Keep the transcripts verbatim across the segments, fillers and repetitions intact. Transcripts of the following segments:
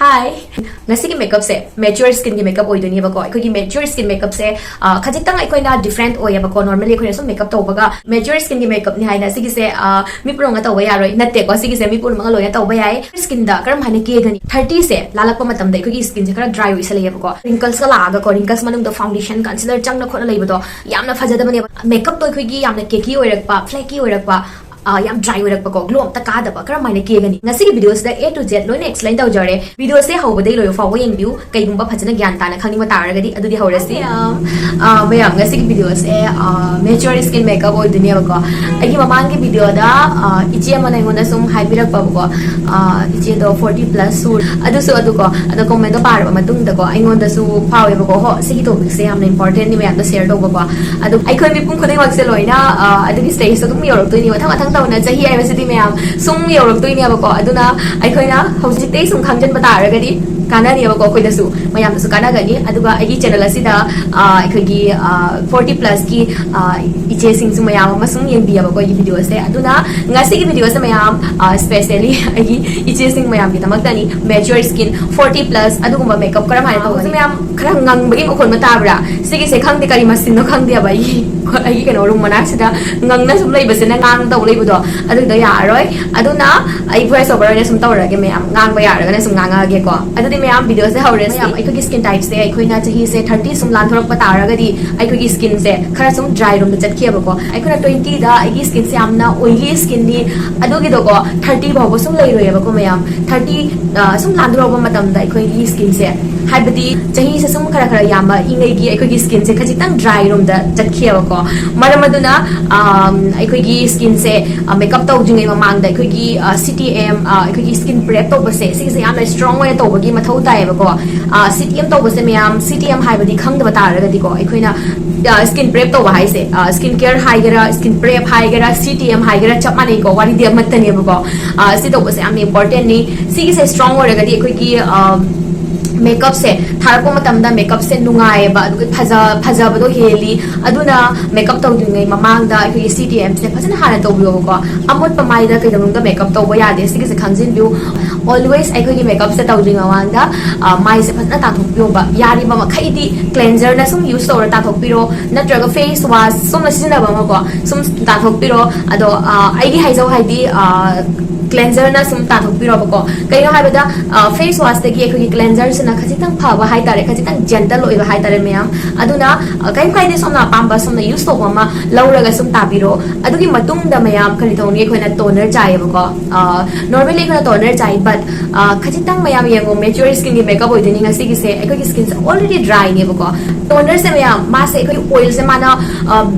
Hi! ꯉꯁꯤꯒꯤ makeupꯁꯦ mature skinꯒꯤ makeup ꯑꯣꯏꯗꯣꯏꯅꯦꯕꯀꯣ꯫ ꯑꯩꯈꯣꯏꯒꯤ mature skin makeupꯁꯦ, ꯑ, ꯈꯖꯤꯛꯇꯪ ꯑꯩꯈꯣꯏꯅ different ꯑꯣꯏꯌꯦꯕꯀꯣ꯫ Normally ꯑꯩꯈꯣꯏꯅ ꯁꯨꯝ makeup ꯇꯧꯕꯒ mature skinꯒꯤ makeupꯅꯤ ꯍꯥꯏꯅ ꯁꯤꯒꯤꯁꯦ, ꯑ, ꯃꯤ ꯄꯨꯝꯅꯃꯛꯅ ꯇꯧꯕ ꯌꯥꯔꯣꯏ ꯅꯠꯇꯦꯀꯣ꯫ ꯁꯤꯒꯤꯁꯦ ꯃꯤ ꯄꯨꯝꯅꯃꯛꯅ ꯂꯣꯏꯅ ꯇꯧꯕ ꯌꯥꯏ꯫ Skinꯗ ꯀꯔꯝ ꯍꯥꯏꯅ ꯀꯦꯒꯅꯤ? Thirtyꯁꯦ ꯂꯥꯜꯂꯛꯄ ꯃꯇꯝꯗ ꯑꯩꯈꯣꯏꯒꯤ skinꯁꯦ ꯈꯔ dry ꯑꯣꯏꯁꯜꯂꯛꯑꯦꯕꯀꯣ꯫ Wrinkles ꯂꯥꯛꯑꯒꯀꯣ, wrinkles ꯃꯅꯨꯡꯗ foundation, concealer ꯆꯪꯅ ꯈꯣꯠꯅ ꯂꯩꯕꯗꯣ ꯌꯥꯝꯅ ꯐꯖꯗꯕꯅꯦꯕ꯫ Makeupꯇꯣ ꯑꯩꯈꯣꯏꯒꯤ ꯌꯥꯝꯅ cakey ꯑꯣꯏꯔꯛꯄ, flaky ꯑꯣꯏꯔꯛꯄ, ꯑ, ꯌꯥꯝ dry ꯑꯣꯏꯔꯛꯄꯀꯣ, glow ꯑꯝꯇ ꯀꯥꯗꯕ, ꯀꯔꯝ ꯍꯥꯏꯅ ꯀꯦꯒꯅꯤ? ꯉꯁꯤꯒꯤ videoꯁꯤꯗ A to Z ꯂꯣꯏꯅ explain ꯇꯧꯖꯔꯦ꯫ Videoꯁꯦ ꯍꯧꯕꯗꯩ ꯂꯣꯏꯕ ꯐꯥꯎꯕ ꯌꯦꯡꯕꯤꯌꯨ꯫ ꯀꯩꯒꯨꯝꯕ ꯐꯖꯅ ꯒ꯭ꯌꯥꯟ ꯇꯥꯅ ꯈꯪꯅꯤꯡꯕ ꯇꯥꯔꯒꯗꯤ ꯑꯗꯨꯗꯤ ꯍꯧꯔꯁꯤ꯫ ꯃꯌꯥꯝ, ꯑ, ꯃꯌꯥꯝ, ꯉꯁꯤꯒꯤ videoꯁꯦ, ꯑ, mature skin makeup ꯑꯣꯏꯗꯣꯏꯅꯦꯕꯀꯣ꯫ ꯑꯩꯒꯤ ꯃꯃꯥꯡꯒꯤ videoꯗ, ꯑ, ꯏꯆꯦ ꯑꯃꯅ ꯑꯩꯉꯣꯟꯗ ꯁꯨꯝ ꯍꯥꯏꯕꯤꯔꯛꯄꯕꯀꯣ, ꯑ, ꯏꯆꯦꯗꯣ forty plus ꯁꯨꯔꯦ꯫ ꯑꯗꯨꯁꯨ ꯑꯗꯨꯀꯣ, ꯑꯗꯣ commentꯗꯣ ꯄꯥꯔꯕ ꯃꯇꯨꯡꯗꯀꯣ, ꯑꯩꯉꯣꯟꯗꯁꯨ ꯐꯥꯎꯋꯦꯕꯀꯣ, "ꯍꯣ, ꯁꯤꯒꯤ topicꯁꯦ ꯌꯥꯝꯅ importantꯅꯤ ꯃꯌꯥꯝꯗ share ꯇꯧꯕꯀꯣ"꯫ ꯑꯗꯨ ꯑꯩꯈꯣꯏ ꯃꯤꯄꯨꯝ ꯈꯨꯗꯤꯡꯃꯛꯁꯦ ꯂꯣꯏꯅ, ꯑ, ꯑꯗꯨꯒꯤ stageꯇ ꯑꯗꯨꯝ ꯌꯧꯔꯛꯇꯣꯏꯅꯤ꯫ ꯃꯊꯪ ꯃꯊꯪ ꯇꯧꯅ ꯆꯍꯤ ꯍꯥꯏꯕꯁꯤꯗꯤ ꯃꯌꯥꯝ ꯁꯨꯝ ꯌꯧꯔꯛꯇꯣꯏꯅꯦꯕꯀꯣ꯫ ꯑꯗꯨꯅ ꯑꯩꯈꯣꯏꯅ ꯍꯧꯖꯤꯛꯇꯩ ꯁꯨꯝ ꯈꯪꯖꯤꯟꯕ ꯇꯥꯔꯒꯗꯤ ꯀꯥꯟꯅꯅꯦꯕꯀꯣ, ꯑꯩꯈꯣꯏꯗꯁꯨ, ꯃꯌꯥꯝꯗꯁꯨ ꯀꯥꯟꯅꯒꯅꯤ꯫ ꯑꯗꯨꯒ ꯑꯩꯒꯤ channel ꯑꯁꯤꯗ, ꯑ, ꯑꯩꯈꯣꯏꯒꯤ, ꯑ, forty plusꯀꯤ, ꯑ, ꯏꯆꯦꯁꯤꯡꯁꯨ ꯃꯌꯥꯝ ꯑꯃ ꯁꯨꯝ ꯌꯦꯡꯕꯤꯌꯦꯕꯀꯣ ꯑꯩꯒꯤ videoꯁꯦ꯫ ꯑꯗꯨꯅ ꯉꯁꯤꯒꯤ videoꯁꯦ ꯃꯌꯥꯝ, ꯑ, specially ꯑꯩꯒꯤ ꯏꯆꯦꯁꯤꯡ ꯃꯌꯥꯝꯒꯤꯗꯃꯛꯇꯅꯤ꯫ Mature skin, forty plus, ꯑꯗꯨꯒꯨꯝꯕ makeup ꯀꯔꯝ ꯍꯥꯏꯅ ꯇꯧꯒꯅꯤ? ꯃꯌꯥꯝ ꯈꯔ ꯉꯪꯕꯒꯤ ꯃꯈꯣꯟ ꯑꯃ ꯇꯥꯕ꯭ꯔꯥ? ꯁꯤꯒꯤꯁꯦ ꯈꯪꯗꯦ, ꯀꯔꯤ ꯃꯁꯤꯟꯅꯣ ꯈꯪꯗꯦꯕ꯫ ꯑꯩꯒꯤ, ꯑꯩꯒꯤ ꯀꯩꯅꯣ, room ꯃꯅꯥꯛꯁꯤꯗ ꯉꯪꯅ ꯁꯨꯝ ꯂꯩꯕꯁꯤꯅ ꯉꯥꯡ ꯇꯧ ꯂꯩꯕꯗꯣ, ꯑꯗꯨꯗꯣ ꯌꯥꯔꯔꯣꯏ꯫ ꯑꯗꯨꯅ ꯑꯩ voice over ꯑꯣꯏꯅ ꯁꯨꯝ ꯇꯧꯔꯒꯦ ꯃꯌꯥꯝ, ꯉꯥꯡꯕ ꯌꯥꯔꯒꯅ ꯁꯨꯝ ꯉꯥꯡꯉꯛꯑꯒꯦꯀꯣ꯫ ꯑꯗꯨꯗꯤ ꯃꯌꯥꯝ videoꯁꯦ ꯍꯧꯔꯁꯤ꯫ ꯃꯌꯥꯝ, ꯑꯩꯈꯣꯏꯒꯤ skin typeꯁꯦ, ꯑꯩꯈꯣꯏꯅ ꯆꯍꯤꯁꯦ thirty ꯁꯨꯝ ꯂꯥꯟꯊꯣꯔꯛꯄ ꯇꯥꯔꯒꯗꯤ ꯑꯩꯈꯣꯏꯒꯤ skinꯁꯦ ꯈꯔ ꯁꯨꯝ dry ꯔꯣꯝꯗ ꯆꯠꯈꯤꯑꯕꯀꯣ꯫ ꯑꯩꯈꯣꯏꯅ twentyꯗ ꯑꯩꯒꯤ skinꯁꯦ ꯌꯥꯝꯅ oily skinꯅꯤ, ꯑꯗꯨꯒꯤꯗꯣꯀꯣ, thirty ꯐꯥꯎꯕ ꯁꯨꯝ ꯂꯩꯔꯣꯏꯑꯕꯀꯣ ꯃꯌꯥꯝ꯫ Thirty, ꯑ, ꯁꯨꯝ ꯂꯥꯟꯊꯣꯔꯛꯄ ꯃꯇꯝꯗ ꯑꯩꯈꯣꯏꯒꯤ skinꯁꯦ, ꯍꯥꯏꯕꯗꯤ ꯆꯍꯤꯁꯦ ꯁꯨꯝ ꯈꯔ ꯈꯔ ꯌꯥꯝꯃꯛꯏꯉꯩꯒꯤ ꯑꯩꯈꯣꯏꯒꯤ skinꯁꯦ ꯈꯖꯤꯛꯇꯪ dry ꯔꯣꯝꯗ ꯆꯠꯈꯤꯑꯕꯀꯣ꯫ ꯃꯔꯝ ꯑꯗꯨꯅ, ꯑꯝ, ꯑꯩꯈꯣꯏꯒꯤ skinꯁꯦ, ꯑ, makeup ꯇꯧꯗ꯭ꯔꯤꯉꯩ ꯃꯃꯥꯡꯗ ꯑꯩꯈꯣꯏꯒꯤ, ꯑ, C T M, ꯑ, ꯑꯩꯈꯣꯏꯒꯤ skin prep ꯇꯧꯕꯁꯦ, ꯁꯤꯒꯤꯁꯦ ꯌꯥꯝꯅ strong ꯑꯣꯏꯅ ꯇꯧꯕꯒꯤ ꯃꯊꯧ ꯇꯥꯏꯌꯦꯕꯀꯣ꯫ ꯑ, C T M ꯇꯧꯕꯁꯦ ꯃꯌꯥꯝ, C T M ꯍꯥꯏꯕꯗꯤ ꯈꯪꯗꯕ ꯇꯥꯔꯒꯗꯤꯀꯣ, ꯑꯩꯈꯣꯏꯅ, ꯑ, skin prep ꯇꯧꯕ ꯍꯥꯏꯁꯦ, ꯑ, skin care ꯍꯥꯏꯒꯦꯔꯥ, skin prep ꯍꯥꯏꯒꯦꯔꯥ, C T M ꯍꯥꯏꯒꯦꯔꯥ, ꯆꯞ ꯃꯥꯟꯅꯩꯀꯣ, ꯋꯥꯔꯤꯗꯤ ꯑꯃꯠꯇꯅꯦꯕꯀꯣ꯫ ꯑ, ꯁꯤ ꯇꯧꯕꯁꯦ ꯌꯥꯝꯅ importantꯅꯤ꯫ ꯁꯤꯒꯤꯁꯦ strong ꯑꯣꯏꯔꯒꯗꯤ ꯑꯩꯈꯣꯏꯒꯤ, ꯑ, ꯃꯦꯀꯞꯁꯦ ꯊꯥꯔꯛꯄ ꯃꯇꯝꯗ ꯃꯦꯀꯞꯁꯦ ꯅꯨꯡꯉꯥꯏꯌꯦꯕ, ꯑꯗꯨꯒ ꯐꯖ ꯐꯖꯕꯗꯣ ꯍꯦꯜꯂꯤ꯫ ꯑꯗꯨꯅ ꯃꯦꯀꯞ ꯇꯧꯗ꯭ꯔꯤꯉꯩ ꯃꯃꯥꯡꯗ ꯑꯩꯈꯣꯏꯒꯤ ꯁꯤ ꯇꯤ ꯑꯦꯝꯁꯦ ꯐꯖꯅ ꯍꯥꯟꯅ ꯇꯧꯕꯤꯌꯣꯕꯀꯣ꯫ ꯑꯃꯣꯠꯄ ꯃꯥꯏꯗ ꯀꯩꯗꯧꯅꯨꯡꯗ ꯃꯦꯀꯞ ꯇꯧꯕ ꯌꯥꯗꯦ, ꯁꯤꯒꯤꯁꯦ ꯈꯪꯖꯤꯟꯕꯤꯌꯨ꯫ ꯑꯣꯜꯋꯦꯁ ꯑꯩꯈꯣꯏꯒꯤ ꯃꯦꯀꯞꯁꯦ ꯇꯧꯗ꯭ꯔꯤꯉꯩ ꯃꯃꯥꯡꯗ ꯑ, ꯃꯥꯏꯁꯦ ꯐꯖꯅ ꯇꯥꯊꯣꯛꯄꯤꯌꯣꯕ꯫ ꯌꯥꯔꯤꯕ ꯃꯈꯩꯗꯤ ꯀ꯭ꯂꯦꯟꯖꯔꯅ ꯁꯨꯝ ꯌꯨꯁ ꯇꯧꯔ ꯇꯥꯊꯣꯛꯄꯤꯔꯣ, ꯅꯠꯇ꯭ꯔꯒ ꯐꯦꯁ ꯋꯥꯁ ꯁꯣꯝꯅ ꯁꯤꯖꯤꯟꯅꯕ ꯑꯃꯀꯣ ꯁꯨꯝ ꯇꯥꯊꯣꯛꯄꯤꯔꯣ꯫ ꯑꯗꯣ ꯑ, ꯑꯩꯒꯤ ꯍꯥꯏꯖꯧ ꯍꯥꯏꯗꯤ ꯀ꯭ꯂꯦꯟꯖꯔꯅ ꯁꯨꯝ ꯇꯥꯊꯣꯛꯄꯤꯔꯣꯕꯀꯣ꯫ ꯀꯩꯅꯣ ꯍꯥꯏꯕꯗ ꯐꯦꯁ ꯋꯥꯁꯇꯒꯤ ꯑꯩꯈꯣꯏꯒꯤ ꯀ꯭ꯂꯦꯟꯖꯔꯁꯤꯅ ꯈꯖꯤꯛꯇꯪ ꯐꯕ ꯍꯥꯏꯇꯥꯔꯦ, ꯈꯖꯤꯛꯇꯪ ꯖꯦꯟꯇꯜ ꯑꯣꯏꯕ ꯍꯥꯏꯇꯥꯔꯦ ꯃꯌꯥꯝ꯫ ꯑꯗꯨꯅ ꯑ, ꯀꯩꯝ ꯀꯥꯏꯗꯦ, ꯁꯣꯝꯅ ꯑꯄꯥꯝꯕ ꯁꯣꯝꯅ ꯌꯨꯁ ꯇꯧꯕ ꯑꯃ ꯂꯧꯔꯒ ꯁꯨꯝ ꯇꯥꯕꯤꯔꯣ꯫ ꯑꯗꯨꯒꯤ ꯃꯇꯨꯡꯗ ꯃꯌꯥꯝ ꯀꯔꯤ ꯇꯧꯅꯤ, ꯑꯩꯈꯣꯏꯅ ꯇꯣꯅꯔ ꯆꯥꯏꯌꯦꯕꯀꯣ꯫ ꯅꯣꯔꯃꯦꯜꯂꯤ ꯑꯩꯈꯣꯏꯅ ꯇꯣꯅꯔ ꯆꯥꯏ, ꯕꯠ ꯈꯖꯤꯛꯇꯪ ꯃꯌꯥꯝ ꯌꯦꯡꯉꯣ, ꯃꯦꯆ꯭ꯌꯣꯔ ꯁ꯭ꯀꯤꯟꯒꯤ ꯃꯦꯀꯞ ꯑꯣꯏꯗꯣꯏꯅꯤ ꯉꯁꯤꯒꯤꯁꯦ꯫ ꯑꯩꯈꯣꯏꯒꯤ ꯁ꯭ꯀꯤꯟꯁꯦ ꯑꯣꯜꯔꯦꯗꯤ ꯗ꯭ꯔꯥꯏꯅꯦꯕꯀꯣ꯫ ꯇꯣꯅꯔꯁꯦ ꯃꯌꯥꯝ ꯃꯥꯁꯦ ꯑꯩꯈꯣꯏ ꯑꯣꯏꯜꯁꯦ ꯃꯥꯅ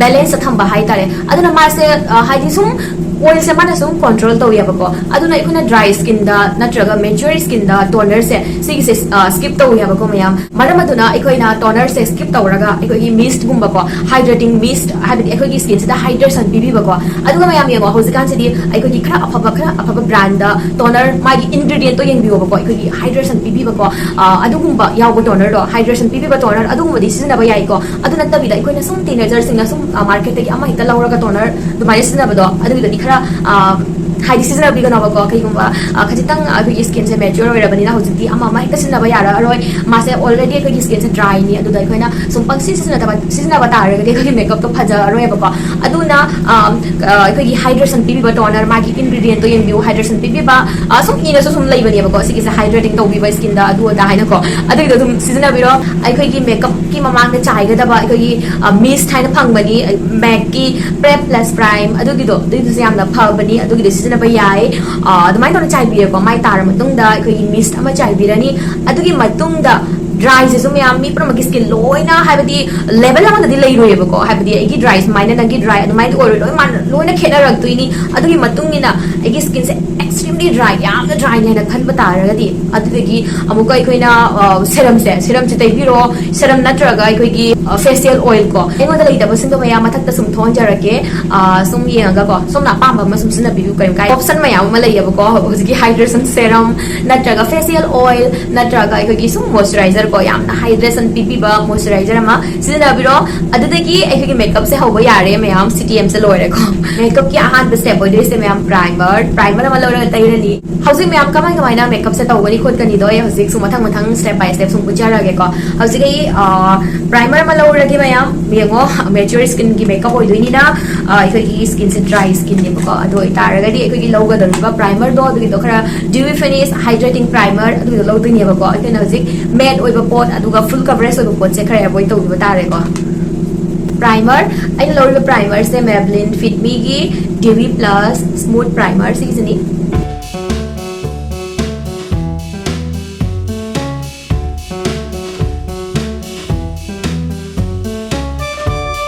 ꯕꯦꯂꯦꯟꯁꯇ ꯊꯝꯕ ꯍꯥꯏꯇꯥꯔꯦ꯫ ꯑꯗꯨꯅ ꯃꯥꯁꯦ ꯑ, ꯍꯥꯏꯗꯤ ꯁꯨꯝ ꯑꯣꯏꯜꯁꯦ ꯃꯥꯅ ꯁꯨꯝ ꯀꯣꯟꯇ꯭ꯔꯣꯜ ꯇꯧꯋꯦꯕꯀꯣ꯫ ꯑꯗꯨꯅ ꯑꯩꯈꯣꯏꯅ ꯗ꯭ꯔꯥꯏ ꯁ꯭ꯀꯤꯟꯗ ꯅꯠꯇ꯭ꯔꯒ ꯃꯦꯆ꯭ꯌꯣꯔ ꯁ꯭ꯀꯤꯟꯗ ꯇꯣꯅꯔꯁꯦ ꯁꯤꯒꯤꯁꯦ ꯁ꯭ꯀꯤꯞ ꯇꯧꯋꯦꯕꯀꯣ ꯃꯌꯥꯝ꯫ ꯃꯔꯝ ꯑꯗꯨꯅ ꯑꯩꯈꯣꯏꯅ ꯇꯣꯅꯔꯁꯦ ꯁ꯭ꯀꯤꯞ ꯇꯧꯔꯒ ꯑꯩꯈꯣꯏꯒꯤ ꯃꯤꯁꯠꯀꯨꯝꯕꯀꯣ, ꯍꯥꯏꯗ꯭ꯔꯦꯇꯤꯡ ꯃꯤꯁꯠ, ꯍꯥꯏꯕꯗꯤ ꯑꯩꯈꯣꯏꯒꯤ ꯁ꯭ꯀꯤꯟꯁꯤꯗ ꯍꯥꯏꯗ꯭ꯔꯦꯁꯟ ꯄꯤꯕꯤꯕꯀꯣ꯫ ꯑꯗꯨꯒ ꯃꯌꯥꯝ ꯌꯦꯡꯉꯣ, ꯍꯧꯖꯤꯛꯀꯥꯟꯁꯤꯗꯤ ꯑꯩꯈꯣꯏꯒꯤ ꯈꯔ ꯑꯐꯕ, ꯈꯔ ꯑꯐꯕ ꯕ꯭ꯔꯥꯟꯗ ꯇꯣꯅꯔ ꯃꯥꯒꯤ ꯏꯟꯒ꯭ꯔꯤꯗꯤꯌꯦꯟꯇꯣ ꯌꯦꯡꯕꯤꯌꯣꯕꯀꯣ, ꯑꯩꯈꯣꯏꯒꯤ ꯍꯥꯏꯗ꯭ꯔꯦꯁꯟ ꯄꯤꯕꯤꯕꯀꯣ꯫ ꯑ, ꯑꯗꯨꯒꯨꯝꯕ ꯌꯥꯎꯕ ꯇꯣꯅꯔꯗꯣ, ꯍꯥꯏꯗ꯭ꯔꯦꯁꯟ ꯄꯤꯕꯤꯕ ꯇꯣꯅꯔ ꯑꯗꯨꯒꯨꯝꯕꯗꯤ ꯁꯤꯖꯤꯟꯅꯕ ꯌꯥꯏꯀꯣ꯫ ꯑꯗꯨ ꯅꯠꯇꯕꯤꯗ ꯑꯩꯈꯣꯏꯅ ꯁꯨꯝ ꯇꯤꯅꯦꯖꯔꯁꯤꯡꯅ ꯁꯨꯝ ꯃꯥꯔꯀꯦꯠꯇꯒꯤ ꯑꯃ ꯍꯦꯛꯇ ꯂꯧꯔꯒ ꯇꯣꯅꯔ ꯑꯗꯨꯃꯥꯏꯅ ꯁꯤꯖꯤꯟꯅꯕꯗꯣ, ꯑꯗꯨꯒꯤꯗꯗꯤ ꯈꯔ ꯍꯥꯏꯗꯤ ꯁꯤꯖꯤꯟꯅꯕꯤꯒꯅꯣꯕꯀꯣ꯫ ꯀꯩꯒꯨꯝꯕ ꯈꯤꯇꯪ ꯑꯩꯈꯣꯏꯒꯤ ꯁ꯭ꯀꯤꯟꯁꯦ ꯃꯦꯆ꯭ꯌꯣꯔ ꯑꯣꯏꯔꯕꯅꯤꯅ ꯍꯧꯖꯤꯛꯇꯤ ꯑꯃ ꯑꯃ ꯍꯦꯛꯇ ꯁꯤꯖꯤꯟꯅꯕ ꯌꯥꯔꯛꯑꯔꯣꯏ꯫ ꯃꯥꯁꯦ ꯑꯣꯜꯔꯦꯗꯤ ꯑꯩꯈꯣꯏꯒꯤ ꯁ꯭ꯀꯤꯟꯁꯦ ꯗ꯭ꯔꯥꯏꯅꯤ꯫ ꯑꯗꯨꯗ ꯑꯩꯈꯣꯏꯅ ꯁꯨꯝ ꯄꯪꯁꯤ ꯁꯤꯖꯤꯟꯅꯗꯕ ꯁꯤꯖꯤꯟꯅꯕ ꯇꯥꯔꯒꯗꯤ ꯑꯩꯈꯣꯏꯒꯤ ꯃꯦꯀꯞꯇꯣ ꯐꯖꯔꯔꯣꯏꯕꯀꯣ꯫ ꯑꯗꯨꯅ ꯑꯩꯈꯣꯏꯒꯤ ꯍꯥꯏꯗ꯭ꯔꯦꯁꯟ ꯄꯤꯕꯤꯕ ꯇꯣꯅꯔ, ꯃꯥꯒꯤ ꯏꯟꯒ꯭ꯔꯤꯗꯤꯌꯦꯟꯇꯣ ꯌꯦꯡꯕꯤꯌꯨ, ꯍꯥꯏꯗ꯭ꯔꯦꯁꯟ ꯄꯤꯕꯤꯕ꯫ ꯁꯨꯝ ꯏꯅꯁꯨ ꯁꯨꯝ ꯂꯩꯕꯅꯦꯕꯀꯣ ꯁꯤꯒꯤꯁꯦ, ꯍꯥꯏꯗ꯭ꯔꯦꯇꯤꯡ ꯇꯧꯕꯤꯕ ꯁ꯭ꯀꯤꯟꯗ ꯑꯗꯨ ꯑꯗꯥ ꯍꯥꯏꯅꯀꯣ꯫ ꯑꯗꯨꯒꯤꯗꯣ ꯑꯗꯨꯝ ꯁꯤꯖꯤꯟꯅꯕꯤꯔꯣ꯫ ꯑꯩꯈꯣꯏꯒꯤ ꯃꯦꯀꯞꯀꯤ ꯃꯃꯥꯡꯗ ꯆꯥꯏꯒꯗꯕ ꯑꯩꯈꯣꯏꯒꯤ ꯃꯤꯁꯠ ꯍꯥꯏꯅ ꯐꯪꯕꯅꯤ, ꯃꯦꯛꯀꯤ ꯄ꯭ꯔꯦꯞ ꯄ꯭ꯂꯁ ꯄ꯭ꯔꯥꯏꯝ, ꯑꯗꯨꯒꯤꯗꯣ ꯑꯗꯨꯒꯤꯗꯨꯁꯨ ꯌꯥꯝꯅ ꯐꯕꯅꯤ, ꯑꯗꯨꯒꯤꯗꯣ ꯁꯤꯖꯤꯟꯅꯕ ꯌꯥꯏ꯫ ꯑꯗꯨꯃꯥꯏꯅ ꯇꯧꯅ ꯆꯥꯏꯕꯤꯔꯦꯀꯣ꯫ ꯃꯥꯏ ꯇꯥꯔ ꯃꯇꯨꯡꯗ ꯑꯩꯈꯣꯏꯒꯤ ꯃꯤꯁꯠ ꯑꯃ ꯆꯥꯏꯕꯤꯔꯅꯤ꯫ ꯑꯗꯨꯒꯤ ꯃꯇꯨꯡꯗ ꯗ꯭ꯔꯥꯏꯁꯤꯁꯨ ꯃꯌꯥꯝ ꯃꯤ ꯄꯨꯝꯅꯃꯛꯀꯤ ꯁ꯭ꯀꯤꯟ ꯂꯣꯏꯅ, ꯍꯥꯏꯕꯗꯤ ꯂꯦꯕꯦꯜ ꯑꯃꯗꯗꯤ ꯂꯩꯔꯣꯏꯕꯀꯣ, ꯍꯥꯏꯕꯗꯤ ꯑꯩꯒꯤ ꯗ꯭ꯔꯥꯏ ꯁꯨꯃꯥꯏꯅ ꯅꯪꯒꯤ ꯗ꯭ꯔꯥꯏ ꯑꯗꯨꯃꯥꯏꯅꯗꯤ ꯑꯣꯏꯔꯣꯏ, ꯂꯣꯏ ꯃꯥꯟꯅ ꯂꯣꯏꯅ ꯈꯦꯠꯅꯔꯛꯇꯣꯏꯅꯤ꯫ ꯑꯗꯨꯒꯤ ꯃꯇꯨꯡ ꯏꯟꯅ ꯑꯩꯒꯤ ꯁ꯭ꯀꯤꯟꯁꯦ ꯑꯦꯛꯁꯇ꯭ꯔꯤꯝꯂꯤ ꯗ꯭ꯔꯥꯏ, ꯌꯥꯝꯅ ꯗ꯭ꯔꯥꯏꯅꯦꯅ ꯈꯟꯕ ꯇꯥꯔꯒꯗꯤ, ꯑꯗꯨꯗꯒꯤ ꯑꯃꯨꯛꯀ ꯑꯩꯈꯣꯏꯅ ꯁꯦꯔꯝꯁꯦ, ꯁꯦꯔꯝꯁꯦ ꯇꯩꯕꯤꯔꯣ꯫ ꯁꯦꯔꯝ ꯅꯠꯇ꯭ꯔꯒ ꯑꯩꯈꯣꯏꯒꯤ ꯐꯦꯁꯤꯌꯦꯜ ꯑꯣꯏꯜ ꯀꯣ, ꯑꯩꯉꯣꯟꯗ ꯂꯩꯇꯕꯁꯤꯡꯗꯣ ꯃꯌꯥꯝ ꯃꯊꯛꯇ ꯁꯨꯝ ꯊꯣꯛꯍꯟꯖꯔꯛꯀꯦ꯫ ꯑ, ꯁꯨꯝ ꯌꯦꯡꯉꯒꯀꯣ, ꯁꯣꯝꯅ ꯑꯄꯥꯝꯕ ꯑꯃ ꯁꯨꯝ ꯁꯤꯖꯤꯟꯅꯕꯤꯌꯨ, ꯀꯔꯤꯝ ꯀꯥꯏ꯫ ꯑꯣꯞꯁꯟ ꯃꯌꯥꯝ ꯑꯃ ꯂꯩꯌꯦꯕꯀꯣ, ꯍꯧꯖꯤꯛꯀꯤ ꯍꯥꯏꯗ꯭ꯔꯦꯁꯟ ꯁꯦꯔꯝ ꯅꯠꯇ꯭ꯔꯒ ꯐꯦꯁꯤꯌꯦꯜ ꯑꯣꯏꯜ ꯅꯠꯇ꯭ꯔꯒ ꯑꯩꯈꯣꯏꯒꯤ ꯁꯨꯝ ꯃꯣꯏꯆꯔꯥꯏꯖꯔ ꯀꯣ, ꯌꯥꯝꯅ ꯍꯥꯏꯗ꯭ꯔꯦꯁꯟ ꯄꯤꯕꯤꯕ ꯃꯣꯏꯆꯔꯥꯏꯖꯔ ꯑꯃ ꯁꯤꯖꯤꯟꯅꯕꯤꯔꯣ꯫ ꯑꯗꯨꯗꯒꯤ ꯑꯩꯈꯣꯏꯒꯤ ꯃꯦꯀꯞꯁꯦ ꯍꯧꯕ ꯌꯥꯔꯦ ꯃꯌꯥꯝ, ꯁꯤ ꯇꯤ ꯑꯦꯝꯁꯦ ꯂꯣꯏꯔꯦꯀꯣ꯫ ꯃꯦꯀꯞꯀꯤ ꯑꯍꯥꯟꯕ ꯁ꯭ꯇꯦꯞ ꯑꯣꯏꯗꯣꯏꯁꯦ ꯃꯌꯥꯝ, ꯄ꯭ꯔꯥꯏꯃꯔ, ꯄ꯭ꯔꯥꯏꯃꯔ ꯑꯃ ꯂꯧꯔꯒ ꯇꯩꯔꯅꯤ꯫ ꯍꯧꯖꯤꯛ ꯃꯌꯥꯝ ꯀꯃꯥꯏ ꯀꯃꯥꯏꯅ ꯃꯦꯀꯞꯁꯦ ꯇꯧꯒꯅꯤ ꯈꯣꯠꯀꯅꯤꯗꯣ ꯑꯩ ꯍꯧꯖꯤꯛ ꯁꯨꯝ ꯃꯊꯪ ꯃꯊꯪ ꯁ꯭ꯇꯦꯞ ꯕꯥꯏ ꯁ꯭ꯇꯦꯞ ꯁꯨꯝ ꯎꯠꯆꯔꯛꯑꯒꯦꯀꯣ꯫ ꯍꯧꯖꯤꯛ ꯑꯩ, ꯑ, ꯄ꯭ꯔꯥꯏꯃꯔ ꯑꯃ ꯂꯧꯔꯒꯦ ꯃꯌꯥꯝ, ꯌꯦꯡꯉꯣ, ꯃꯦꯆ꯭ꯌꯣꯔ ꯁ꯭ꯀꯤꯟꯒꯤ ꯃꯦꯀꯞ ꯑꯣꯏꯗꯣꯏꯅꯤꯅ, ꯑ, ꯑꯩꯈꯣꯏꯒꯤ ꯁ꯭ꯀꯤꯟꯁꯦ ꯗ꯭ꯔꯥꯏ ꯁ꯭ꯀꯤꯟꯅꯦꯕꯀꯣ꯫ ꯑꯗꯨ ꯑꯣꯏꯇꯥꯔꯒꯗꯤ ꯑꯩꯈꯣꯏꯒꯤ ꯂꯧꯒꯗꯧꯔꯤꯕ ꯄ꯭ꯔꯥꯏꯃꯔꯗꯣ, ꯑꯗꯨꯒꯤꯗꯣ ꯈꯔ ꯗ꯭ꯌꯨꯏ ꯐꯤꯅꯤꯁ ꯍꯥꯏꯗ꯭ꯔꯦꯇꯤꯡ ꯄ꯭ꯔꯥꯏꯃꯔ ꯑꯗꯨꯒꯤꯗꯣ ꯂꯧꯗꯣꯏꯅꯦꯕꯀꯣ꯫ ꯑꯩꯈꯣꯏꯅ ꯍꯧꯖꯤꯛ ꯃꯦꯠ ꯑꯣꯏꯕ ꯄꯣꯠ ꯑꯗꯨꯒ ꯐꯨꯜ ꯀꯚꯔꯦꯖ ꯑꯣꯏꯕ ꯄꯣꯠꯁꯦ ꯈꯔ ꯑꯦꯚꯣꯏꯗ ꯇꯧꯕꯤꯕ ꯇꯥꯔꯦꯀꯣ꯫ ꯄ꯭ꯔꯥꯏꯃꯔ, ꯑꯩꯅ ꯂꯧꯔꯤꯕ ꯄ꯭ꯔꯥꯏꯃꯔꯁꯦ Maybelline Fit Me ꯒꯤ Dewy Plus Smooth Primer ꯁꯤꯒꯤꯁꯤꯅꯤ꯫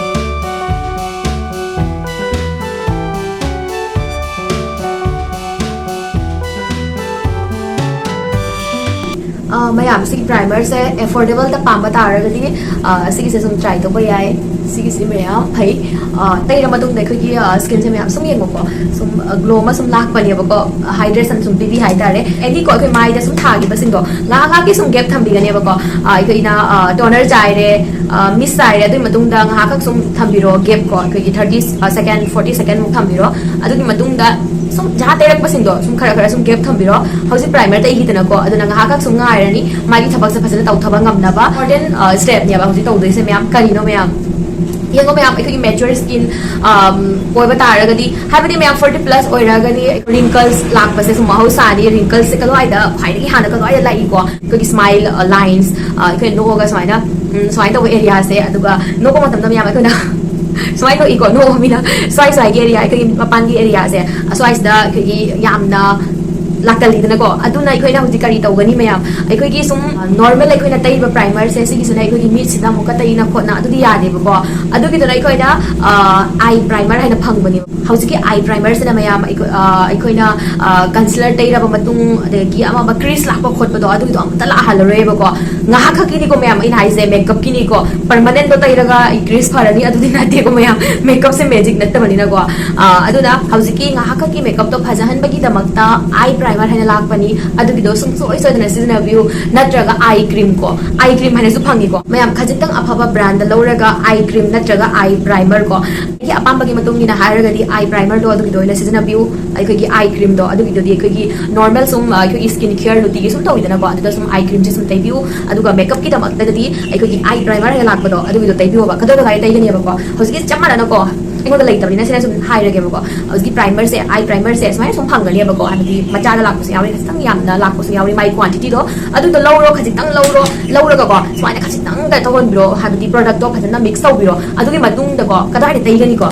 ꯑ, ꯃꯌꯥꯝ, ꯁꯤꯒꯤ ꯄ꯭ꯔꯥꯏꯃꯔꯁꯦ ꯑꯦꯐꯣꯔꯗꯦꯕꯜꯗ ꯄꯥꯝꯕ ꯇꯥꯔꯒꯗꯤ, ꯑ, ꯁꯤꯒꯤꯁꯦ ꯁꯨꯝ ꯇ꯭ꯔꯥꯏ ꯇꯧꯕ ꯌꯥꯏ꯫ ꯁꯤꯒꯤꯁꯤ ꯃꯌꯥꯝ ꯐꯩ꯫ ꯑ, ꯇꯩꯔ ꯃꯇꯨꯡꯗ ꯑꯩꯈꯣꯏꯒꯤ, ꯑ, ꯁ꯭ꯀꯤꯟꯁꯦ ꯃꯌꯥꯝ ꯁꯨꯝ ꯌꯦꯡꯉꯣꯀꯣ, ꯁꯨꯝ, ꯑ, ꯒ꯭ꯂꯣ ꯑꯃ ꯁꯨꯝ ꯂꯥꯛꯄꯅꯦꯕꯀꯣ, ꯍꯥꯏꯗ꯭ꯔꯦꯁꯟ ꯁꯨꯝ ꯄꯤꯕꯤ ꯍꯥꯏꯇꯥꯔꯦ꯫ ꯑꯦꯅꯤ ꯀꯣ, ꯑꯩꯈꯣꯏ ꯃꯥꯏꯗ ꯁꯨꯝ ꯊꯥꯈꯤꯕꯁꯤꯡꯗꯣ ꯉꯥꯏꯍꯥꯛ ꯉꯥꯏꯍꯥꯛꯀꯤ ꯁꯨꯝ ꯒꯦꯞ ꯊꯝꯕꯤꯒꯅꯦꯕꯀꯣ꯫ ꯑ, ꯑꯩꯈꯣꯏꯅ, ꯑ, ꯇꯣꯅꯔ ꯆꯥꯏꯔꯦ, ꯑ, ꯃꯤꯁ ꯆꯥꯏꯔꯦ, ꯑꯗꯨꯒꯤ ꯃꯇꯨꯡꯗ ꯉꯥꯏꯍꯥꯛꯈꯛ ꯁꯨꯝ ꯊꯝꯕꯤꯔꯣ ꯒꯦꯞ ꯀꯣ, ꯑꯩꯈꯣꯏꯒꯤ ꯊꯥꯔꯇꯤ ꯁꯦꯀꯦꯟ, ꯐꯣꯔꯇꯤ ꯁꯦꯀꯦꯟꯃꯨꯛ ꯊꯝꯕꯤꯔꯣ꯫ ꯑꯗꯨꯒꯤ ꯃꯇꯨꯡꯗ ꯁꯨꯝ ꯖꯍꯥ ꯇꯩꯔꯛꯄꯁꯤꯡꯗꯣ ꯁꯨꯝ ꯈꯔ ꯈꯔ ꯁꯨꯝ ꯒꯦꯞ ꯊꯝꯕꯤꯔꯣ꯫ ꯍꯧꯖꯤꯛ ꯄ꯭ꯔꯥꯏꯃꯔ ꯇꯩꯈꯤꯗꯅꯀꯣ, ꯑꯗꯨꯅ ꯉꯥꯏꯍꯥꯛꯈꯛ ꯁꯨꯝ ꯉꯥꯏꯔꯅꯤ, ꯃꯥꯒꯤ ꯊꯕꯛꯁꯦ ꯐꯖꯅ ꯇꯧꯊꯕ ꯉꯝꯅꯕ꯫ ꯏꯝꯄꯣꯔꯇꯦꯟ ꯁ꯭ꯇꯦꯞꯅꯦꯕ ꯍꯧꯖꯤꯛ ꯇꯧꯗꯣꯏꯁꯦ ꯃꯌꯥꯝ꯫ ꯀꯔꯤꯅꯣ ꯃꯌꯥꯝ? ꯌꯦꯡꯉꯣ ꯃꯌꯥꯝ, ꯑꯩꯈꯣꯏꯒꯤ ꯃꯦꯆ꯭ꯌꯣꯔ ꯁ꯭ꯀꯤꯟ ꯑꯣꯏꯕ ꯇꯥꯔꯒꯗꯤ, ꯍꯥꯏꯕꯗꯤ ꯃꯌꯥꯝ ꯐꯣꯔꯇꯤ ꯄ꯭ꯂꯁ ꯑꯣꯏꯔꯒꯗꯤ ꯔꯤꯡꯀꯜꯁ ꯂꯥꯛꯄꯁꯦ ꯁꯨꯝ ꯃꯍꯧꯁꯥꯅꯤ꯫ ꯔꯤꯡꯀꯜꯁꯦ ꯀꯗꯥꯏꯗ, ꯈ꯭ꯋꯥꯏꯗꯒꯤ ꯍꯥꯟꯅ ꯀꯗꯥꯏꯗ ꯂꯥꯛꯏꯀꯣ? ꯑꯩꯈꯣꯏꯒꯤ ꯁ꯭ꯃꯥꯏꯜ ꯂꯥꯏꯟꯁ, ꯑꯩꯈꯣꯏꯅ ꯅꯣꯛꯑꯒ ꯁꯨꯃꯥꯏꯅ, ꯎꯝ, ꯁꯨꯃꯥꯏꯅ ꯇꯧꯕ ꯑꯦꯔꯤꯌꯥꯁꯦ, ꯑꯗꯨꯒ ꯅꯣꯛꯄ ꯃꯇꯝꯗ ꯃꯌꯥꯝ ꯑꯩꯈꯣꯏꯅ ꯁꯨꯃꯥꯏꯅ ꯅꯣꯛꯏꯀꯣ, ꯅꯣꯛꯑꯃꯤꯅ ꯁ꯭ꯋꯥꯏ ꯁ꯭ꯋꯥꯏꯒꯤ ꯑꯦꯔꯤꯌꯥ, ꯑꯩꯈꯣꯏꯒꯤ ꯃꯄꯥꯟꯒꯤ ꯑꯦꯔꯤꯌꯥꯁꯦ, ꯑꯁ꯭ꯋꯥꯏꯁꯤꯗ ꯑꯩꯈꯣꯏꯒꯤ ꯌꯥꯝꯅ ꯂꯥꯛꯀꯜꯂꯤꯗꯅꯀꯣ꯫ ꯑꯗꯨꯅ ꯑꯩꯈꯣꯏꯅ ꯍꯧꯖꯤꯛ ꯀꯔꯤ ꯇꯧꯒꯅꯤ ꯃꯌꯥꯝ? ꯑꯩꯈꯣꯏꯒꯤ ꯁꯨꯝ ꯅꯣꯔꯃꯦꯜ ꯑꯩꯈꯣꯏꯅ ꯇꯩꯔꯤꯕ ꯄ꯭ꯔꯥꯏꯃꯔꯁꯦ, ꯁꯤꯒꯤꯁꯤꯅ ꯑꯩꯈꯣꯏꯒꯤ ꯃꯤꯠꯁꯤꯗ ꯑꯃꯨꯛꯀ ꯇꯩꯅ ꯈꯣꯠꯅ ꯑꯗꯨꯗꯤ ꯌꯥꯗꯦꯕꯀꯣ꯫ ꯑꯗꯨꯒꯤꯗꯨꯅ ꯑꯩꯈꯣꯏꯅ ꯑꯥꯏ ꯄ꯭ꯔꯥꯏꯃꯔ ꯍꯥꯏꯅ ꯐꯪꯕꯅꯦꯕ꯫ ꯍꯧꯖꯤꯛꯀꯤ ꯑꯥꯏ ꯄ꯭ꯔꯥꯏꯃꯔꯁꯤꯅ ꯃꯌꯥꯝ ꯑꯩꯈꯣꯏ, ꯑ, ꯑꯩꯈꯣꯏꯅ ꯀꯟꯁꯤꯂꯔ ꯇꯩꯔꯕ ꯃꯇꯨꯡ, ꯑꯗꯒꯤ ꯑꯃ ꯑꯃ ꯀ꯭ꯔꯤꯁ ꯂꯥꯛꯄ ꯈꯣꯠꯄꯗꯣ, ꯑꯗꯨꯒꯤꯗꯣ ꯑꯝꯇ ꯂꯥꯛꯍꯜꯂꯔꯣꯏꯕꯀꯣ꯫ ꯉꯥꯏꯍꯥꯛ ꯈꯛꯀꯤꯅꯤꯀꯣ ꯃꯌꯥꯝ ꯑꯩꯅ ꯍꯥꯏꯁꯦ, ꯃꯦꯀꯞꯀꯤꯅꯤꯀꯣ꯫ ꯄꯔꯃꯅꯦꯟꯗꯣ ꯇꯩꯔꯒ ꯑꯩ ꯀ꯭ꯔꯤꯁ ꯐꯔꯅꯤ ꯑꯗꯨꯗꯤ ꯅꯠꯇꯦꯀꯣ ꯃꯌꯥꯝ, ꯃꯦꯀꯞꯁꯦ ꯃꯦꯖꯤꯛ ꯅꯠꯇꯕꯅꯤꯅꯀꯣ꯫ ꯑ, ꯑꯗꯨꯅ ꯍꯧꯖꯤꯛꯀꯤ ꯉꯥꯏꯍꯥꯛ ꯈꯛꯀꯤ ꯃꯦꯀꯞꯇꯣ ꯐꯖꯍꯟꯕꯒꯤꯗꯃꯛꯇ ꯑꯥꯏ ꯄ꯭ꯔꯥꯏꯃꯔ ꯍꯥꯏꯅ ꯂꯥꯛꯄꯅꯤ, ꯑꯗꯨꯒꯤꯗꯣ ꯁꯨꯡꯁꯣꯏ ꯁꯣꯏꯗꯅ ꯁꯤꯖꯤꯟꯅꯕꯤꯌꯨ꯫ ꯅꯠꯇ꯭ꯔꯒ ꯑꯥꯏ ꯀ꯭ꯔꯤꯝ ꯀꯣ, ꯑꯥꯏ ꯀ꯭ꯔꯤꯝ ꯍꯥꯏꯅꯁꯨ ꯐꯪꯉꯤꯀꯣ ꯃꯌꯥꯝ, ꯈꯖꯤꯛꯇꯪ ꯑꯐꯕ ꯕ꯭ꯔꯥꯟꯗ ꯂꯧꯔꯒ ꯑꯥꯏ ꯀ꯭ꯔꯤꯝ ꯅꯠꯇ꯭ꯔꯒ ꯑꯥꯏ ꯄ꯭ꯔꯥꯏꯃꯔ ꯀꯣ, ꯑꯩꯒꯤ ꯑꯄꯥꯝꯕꯒꯤ ꯃꯇꯨꯡ ꯏꯟꯅ ꯍꯥꯏꯔꯒꯗꯤ ꯑꯥꯏ ꯄ꯭ꯔꯥꯏꯃꯔꯗꯣ ꯑꯗꯨꯒꯤꯗꯣ ꯑꯣꯏꯅ ꯁꯤꯖꯤꯟꯅꯕꯤꯌꯨ꯫ ꯑꯩꯈꯣꯏꯒꯤ ꯑꯥꯏ ꯀ꯭ꯔꯤꯝꯗꯣ ꯑꯗꯨꯒꯤꯗꯨꯗꯤ ꯑꯩꯈꯣꯏꯒꯤ ꯅꯣꯔꯃꯦꯜ ꯁꯨꯝ, ꯑ, ꯑꯩꯈꯣꯏꯒꯤ ꯁ꯭ꯀꯤꯟ ꯀꯤꯌꯔ ꯅꯨꯡꯇꯤꯒꯤ ꯁꯨꯝ ꯇꯧꯋꯤꯗꯅꯀꯣ, ꯑꯗꯨꯗ ꯁꯨꯝ ꯑꯥꯏ ꯀ꯭ꯔꯤꯝꯁꯦ ꯁꯨꯝ ꯇꯩꯕꯤꯌꯨ꯫ ꯑꯗꯨꯒ ꯃꯦꯀꯞꯀꯤꯗꯃꯛꯇꯗꯤ ꯑꯩꯈꯣꯏꯒꯤ ꯑꯥꯏ ꯄ꯭ꯔꯥꯏꯃꯔ ꯍꯥꯏꯅ ꯂꯥꯛꯄꯗꯣ ꯑꯗꯨꯒꯤꯗꯣ ꯇꯩꯕꯤꯌꯣꯕ꯫ ꯀꯗꯥꯏ ꯀꯗꯥꯏ ꯇꯩꯒꯅꯦꯕꯀꯣ? ꯍꯧꯖꯤꯛꯀꯤ ꯆꯞ ꯃꯥꯟꯅꯅꯀꯣ, ꯑꯩꯉꯣꯟꯗ ꯂꯩꯇꯕꯅꯤꯅ ꯁꯤꯅ ꯁꯨꯝ ꯍꯥꯏꯔꯒꯦꯕꯀꯣ꯫ ꯍꯧꯖꯤꯛꯀꯤ ꯄ꯭ꯔꯥꯏꯃꯔꯁꯦ, ꯑꯥꯏ ꯄ꯭ꯔꯥꯏꯃꯔꯁꯦ ꯁꯨꯃꯥꯏꯅ ꯁꯨꯝ ꯐꯪꯒꯅꯦꯕꯀꯣ, ꯍꯥꯏꯕꯗꯤ ꯃꯆꯥꯗ ꯂꯥꯛꯄꯁꯨ ꯌꯥꯎꯔꯤ, ꯈꯤꯇꯪ ꯌꯥꯝꯅ ꯂꯥꯛꯄꯁꯨ ꯌꯥꯎꯔꯤ꯫ ꯃꯥꯏ ꯀ꯭ꯋꯥꯟꯇꯤꯇꯤꯗꯣ ꯑꯗꯨꯗꯣ ꯂꯧꯔꯣ, ꯈꯖꯤꯛꯇꯪ ꯂꯧꯔꯣ, ꯂꯧꯔꯒꯀꯣ ꯁꯨꯃꯥꯏꯅ ꯈꯖꯤꯛꯇꯪ ꯀꯩꯅꯣ ꯇꯧꯍꯟꯕꯤꯔꯣ, ꯍꯥꯏꯕꯗꯤ ꯄ꯭ꯔꯣꯗꯛꯇꯣ ꯐꯖꯅ ꯃꯤꯛꯁ ꯇꯧꯕꯤꯔꯣ꯫ ꯑꯗꯨꯒꯤ ꯃꯇꯨꯡꯗꯀꯣ ꯀꯗꯥꯏꯗ ꯇꯩꯒꯅꯤꯀꯣ?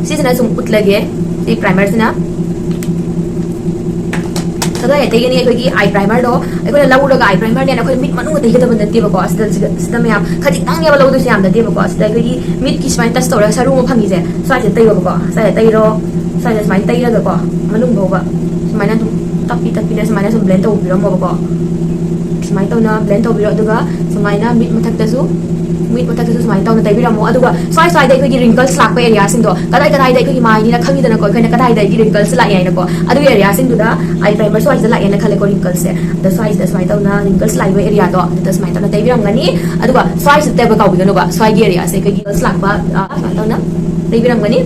ꯁꯤꯁꯤꯅ ꯁꯨꯝ ꯎꯠꯂꯒꯦ, ꯁꯤ ꯄ꯭ꯔꯥꯏꯃꯔꯁꯤꯅ꯫ ꯑꯗꯣ ꯍꯦꯛ ꯇꯩꯒꯅꯤ ꯑꯩꯈꯣꯏꯒꯤ ꯑꯥꯏ ꯄ꯭ꯔꯥꯏꯃꯔꯗꯣ꯫ ꯑꯩꯈꯣꯏꯅ ꯂꯧꯔꯒ ꯑꯥꯏ ꯄ꯭ꯔꯥꯏꯃꯔꯅꯦꯅ ꯑꯩꯈꯣꯏ ꯃꯤꯠ ꯃꯅꯨꯡꯗ ꯇꯩꯒꯗꯕ ꯅꯠꯇꯦꯕꯀꯣ꯫ ꯑꯁꯤꯗ, ꯁꯤꯗ, ꯁꯤꯗ ꯃꯌꯥꯝ ꯈꯖꯤꯛꯇꯪꯅꯦꯕ ꯂꯧꯗꯣꯏꯁꯦ, ꯌꯥꯝ ꯅꯠꯇꯦꯕꯀꯣ꯫ ꯑꯁꯤꯗ ꯑꯩꯈꯣꯏꯒꯤ ꯃꯤꯠꯀꯤ ꯁꯨꯃꯥꯏꯅ ꯇꯁ ꯇꯧꯔꯒ ꯁꯔꯨ ꯑꯃ ꯐꯪꯉꯤꯁꯦ, ꯁ꯭ꯋꯥꯏꯁꯤꯗ ꯇꯩꯔꯣꯕꯀꯣ꯫ ꯁ꯭ꯋꯥꯏꯗ ꯇꯩꯔꯣ, ꯁ꯭ꯋꯥꯏꯗ ꯁꯨꯃꯥꯏꯅ ꯇꯩꯔꯒꯀꯣ, ꯃꯅꯨꯡ ꯐꯥꯎꯕ ꯁꯨꯃꯥꯏꯅ ꯑꯗꯨꯝ ꯇꯞꯄꯤ ꯇꯞꯄꯤꯅ ꯁꯨꯃꯥꯏꯅ ꯁꯨꯝ ꯕ꯭ꯂꯦꯟ ꯇꯧꯕꯤꯔꯝꯃꯣꯕꯀꯣ꯫ ꯁꯨꯃꯥꯏꯅ ꯇꯧꯅ ꯕ꯭ꯂꯦꯟ ꯇꯧꯕꯤꯔꯣ꯫ ꯑꯗꯨꯒ ꯁꯨꯃꯥꯏꯅ ꯃꯤꯠ ꯃꯊꯛꯇꯁꯨ, ꯃꯤꯠ ꯃꯊꯛꯇꯁꯨ ꯁꯨꯃꯥꯏꯅ ꯇꯧꯅ ꯇꯩꯕꯤꯔꯝꯃꯣ꯫ ꯑꯗꯨꯒ ꯁ꯭ꯋꯥꯏ ꯁ꯭ꯋꯥꯏꯗ ꯑꯩꯈꯣꯏꯒꯤ ꯔꯤꯡꯀꯜꯁ ꯂꯥꯛꯄ ꯑꯦꯔꯤꯌꯥꯁꯤꯡꯗꯣ, ꯀꯗꯥꯏ ꯀꯗꯥꯏꯗ ꯑꯩꯈꯣꯏꯒꯤ ꯃꯥꯏꯅꯤꯅ ꯈꯪꯉꯤꯗꯅꯀꯣ, ꯑꯩꯈꯣꯏꯅ ꯀꯗꯥꯏꯗ ꯑꯩꯒꯤ ꯔꯤꯡꯀꯜꯁ ꯂꯥꯛꯑꯦ ꯍꯥꯏꯅꯀꯣ꯫ ꯑꯗꯨꯒꯤ ꯑꯦꯔꯤꯌꯥꯁꯤꯡꯗꯨꯗ ꯑꯥꯏ ꯄ꯭ꯔꯥꯏꯃꯔ ꯁ꯭ꯋꯥꯏꯁꯤꯗ ꯂꯥꯛꯑꯦꯅ ꯈꯜꯂꯦꯀꯣ, ꯔꯤꯡꯀꯜꯁꯁꯦ꯫ ꯑꯗ ꯁ꯭ꯋꯥꯏꯁꯤꯗ ꯁꯨꯃꯥꯏꯅ ꯇꯧꯅ ꯔꯤꯡꯀꯜꯁ ꯂꯥꯛꯏꯕ ꯑꯦꯔꯤꯌꯥꯗꯣ ꯑꯗꯨꯗ ꯁꯨꯃꯥꯏꯅ ꯇꯧꯅ ꯇꯩꯕꯤꯔꯝꯒꯅꯤ꯫ ꯑꯗꯨꯒ ꯁ꯭ꯋꯥꯏꯁꯤꯗ ꯇꯩꯕ ꯀꯥꯎꯕꯤꯒꯅꯨꯕ, ꯁ꯭ꯋꯥꯏꯒꯤ ꯑꯦꯔꯤꯌꯥꯁꯦ ꯑꯩꯈꯣꯏꯒꯤ ꯔꯤꯡꯀꯜꯁ ꯂꯥꯛꯄ, ꯑ, ꯁꯨꯃꯥꯏꯅ ꯇꯧꯅ ꯇꯩꯕꯤꯔꯝꯒꯅꯤ꯫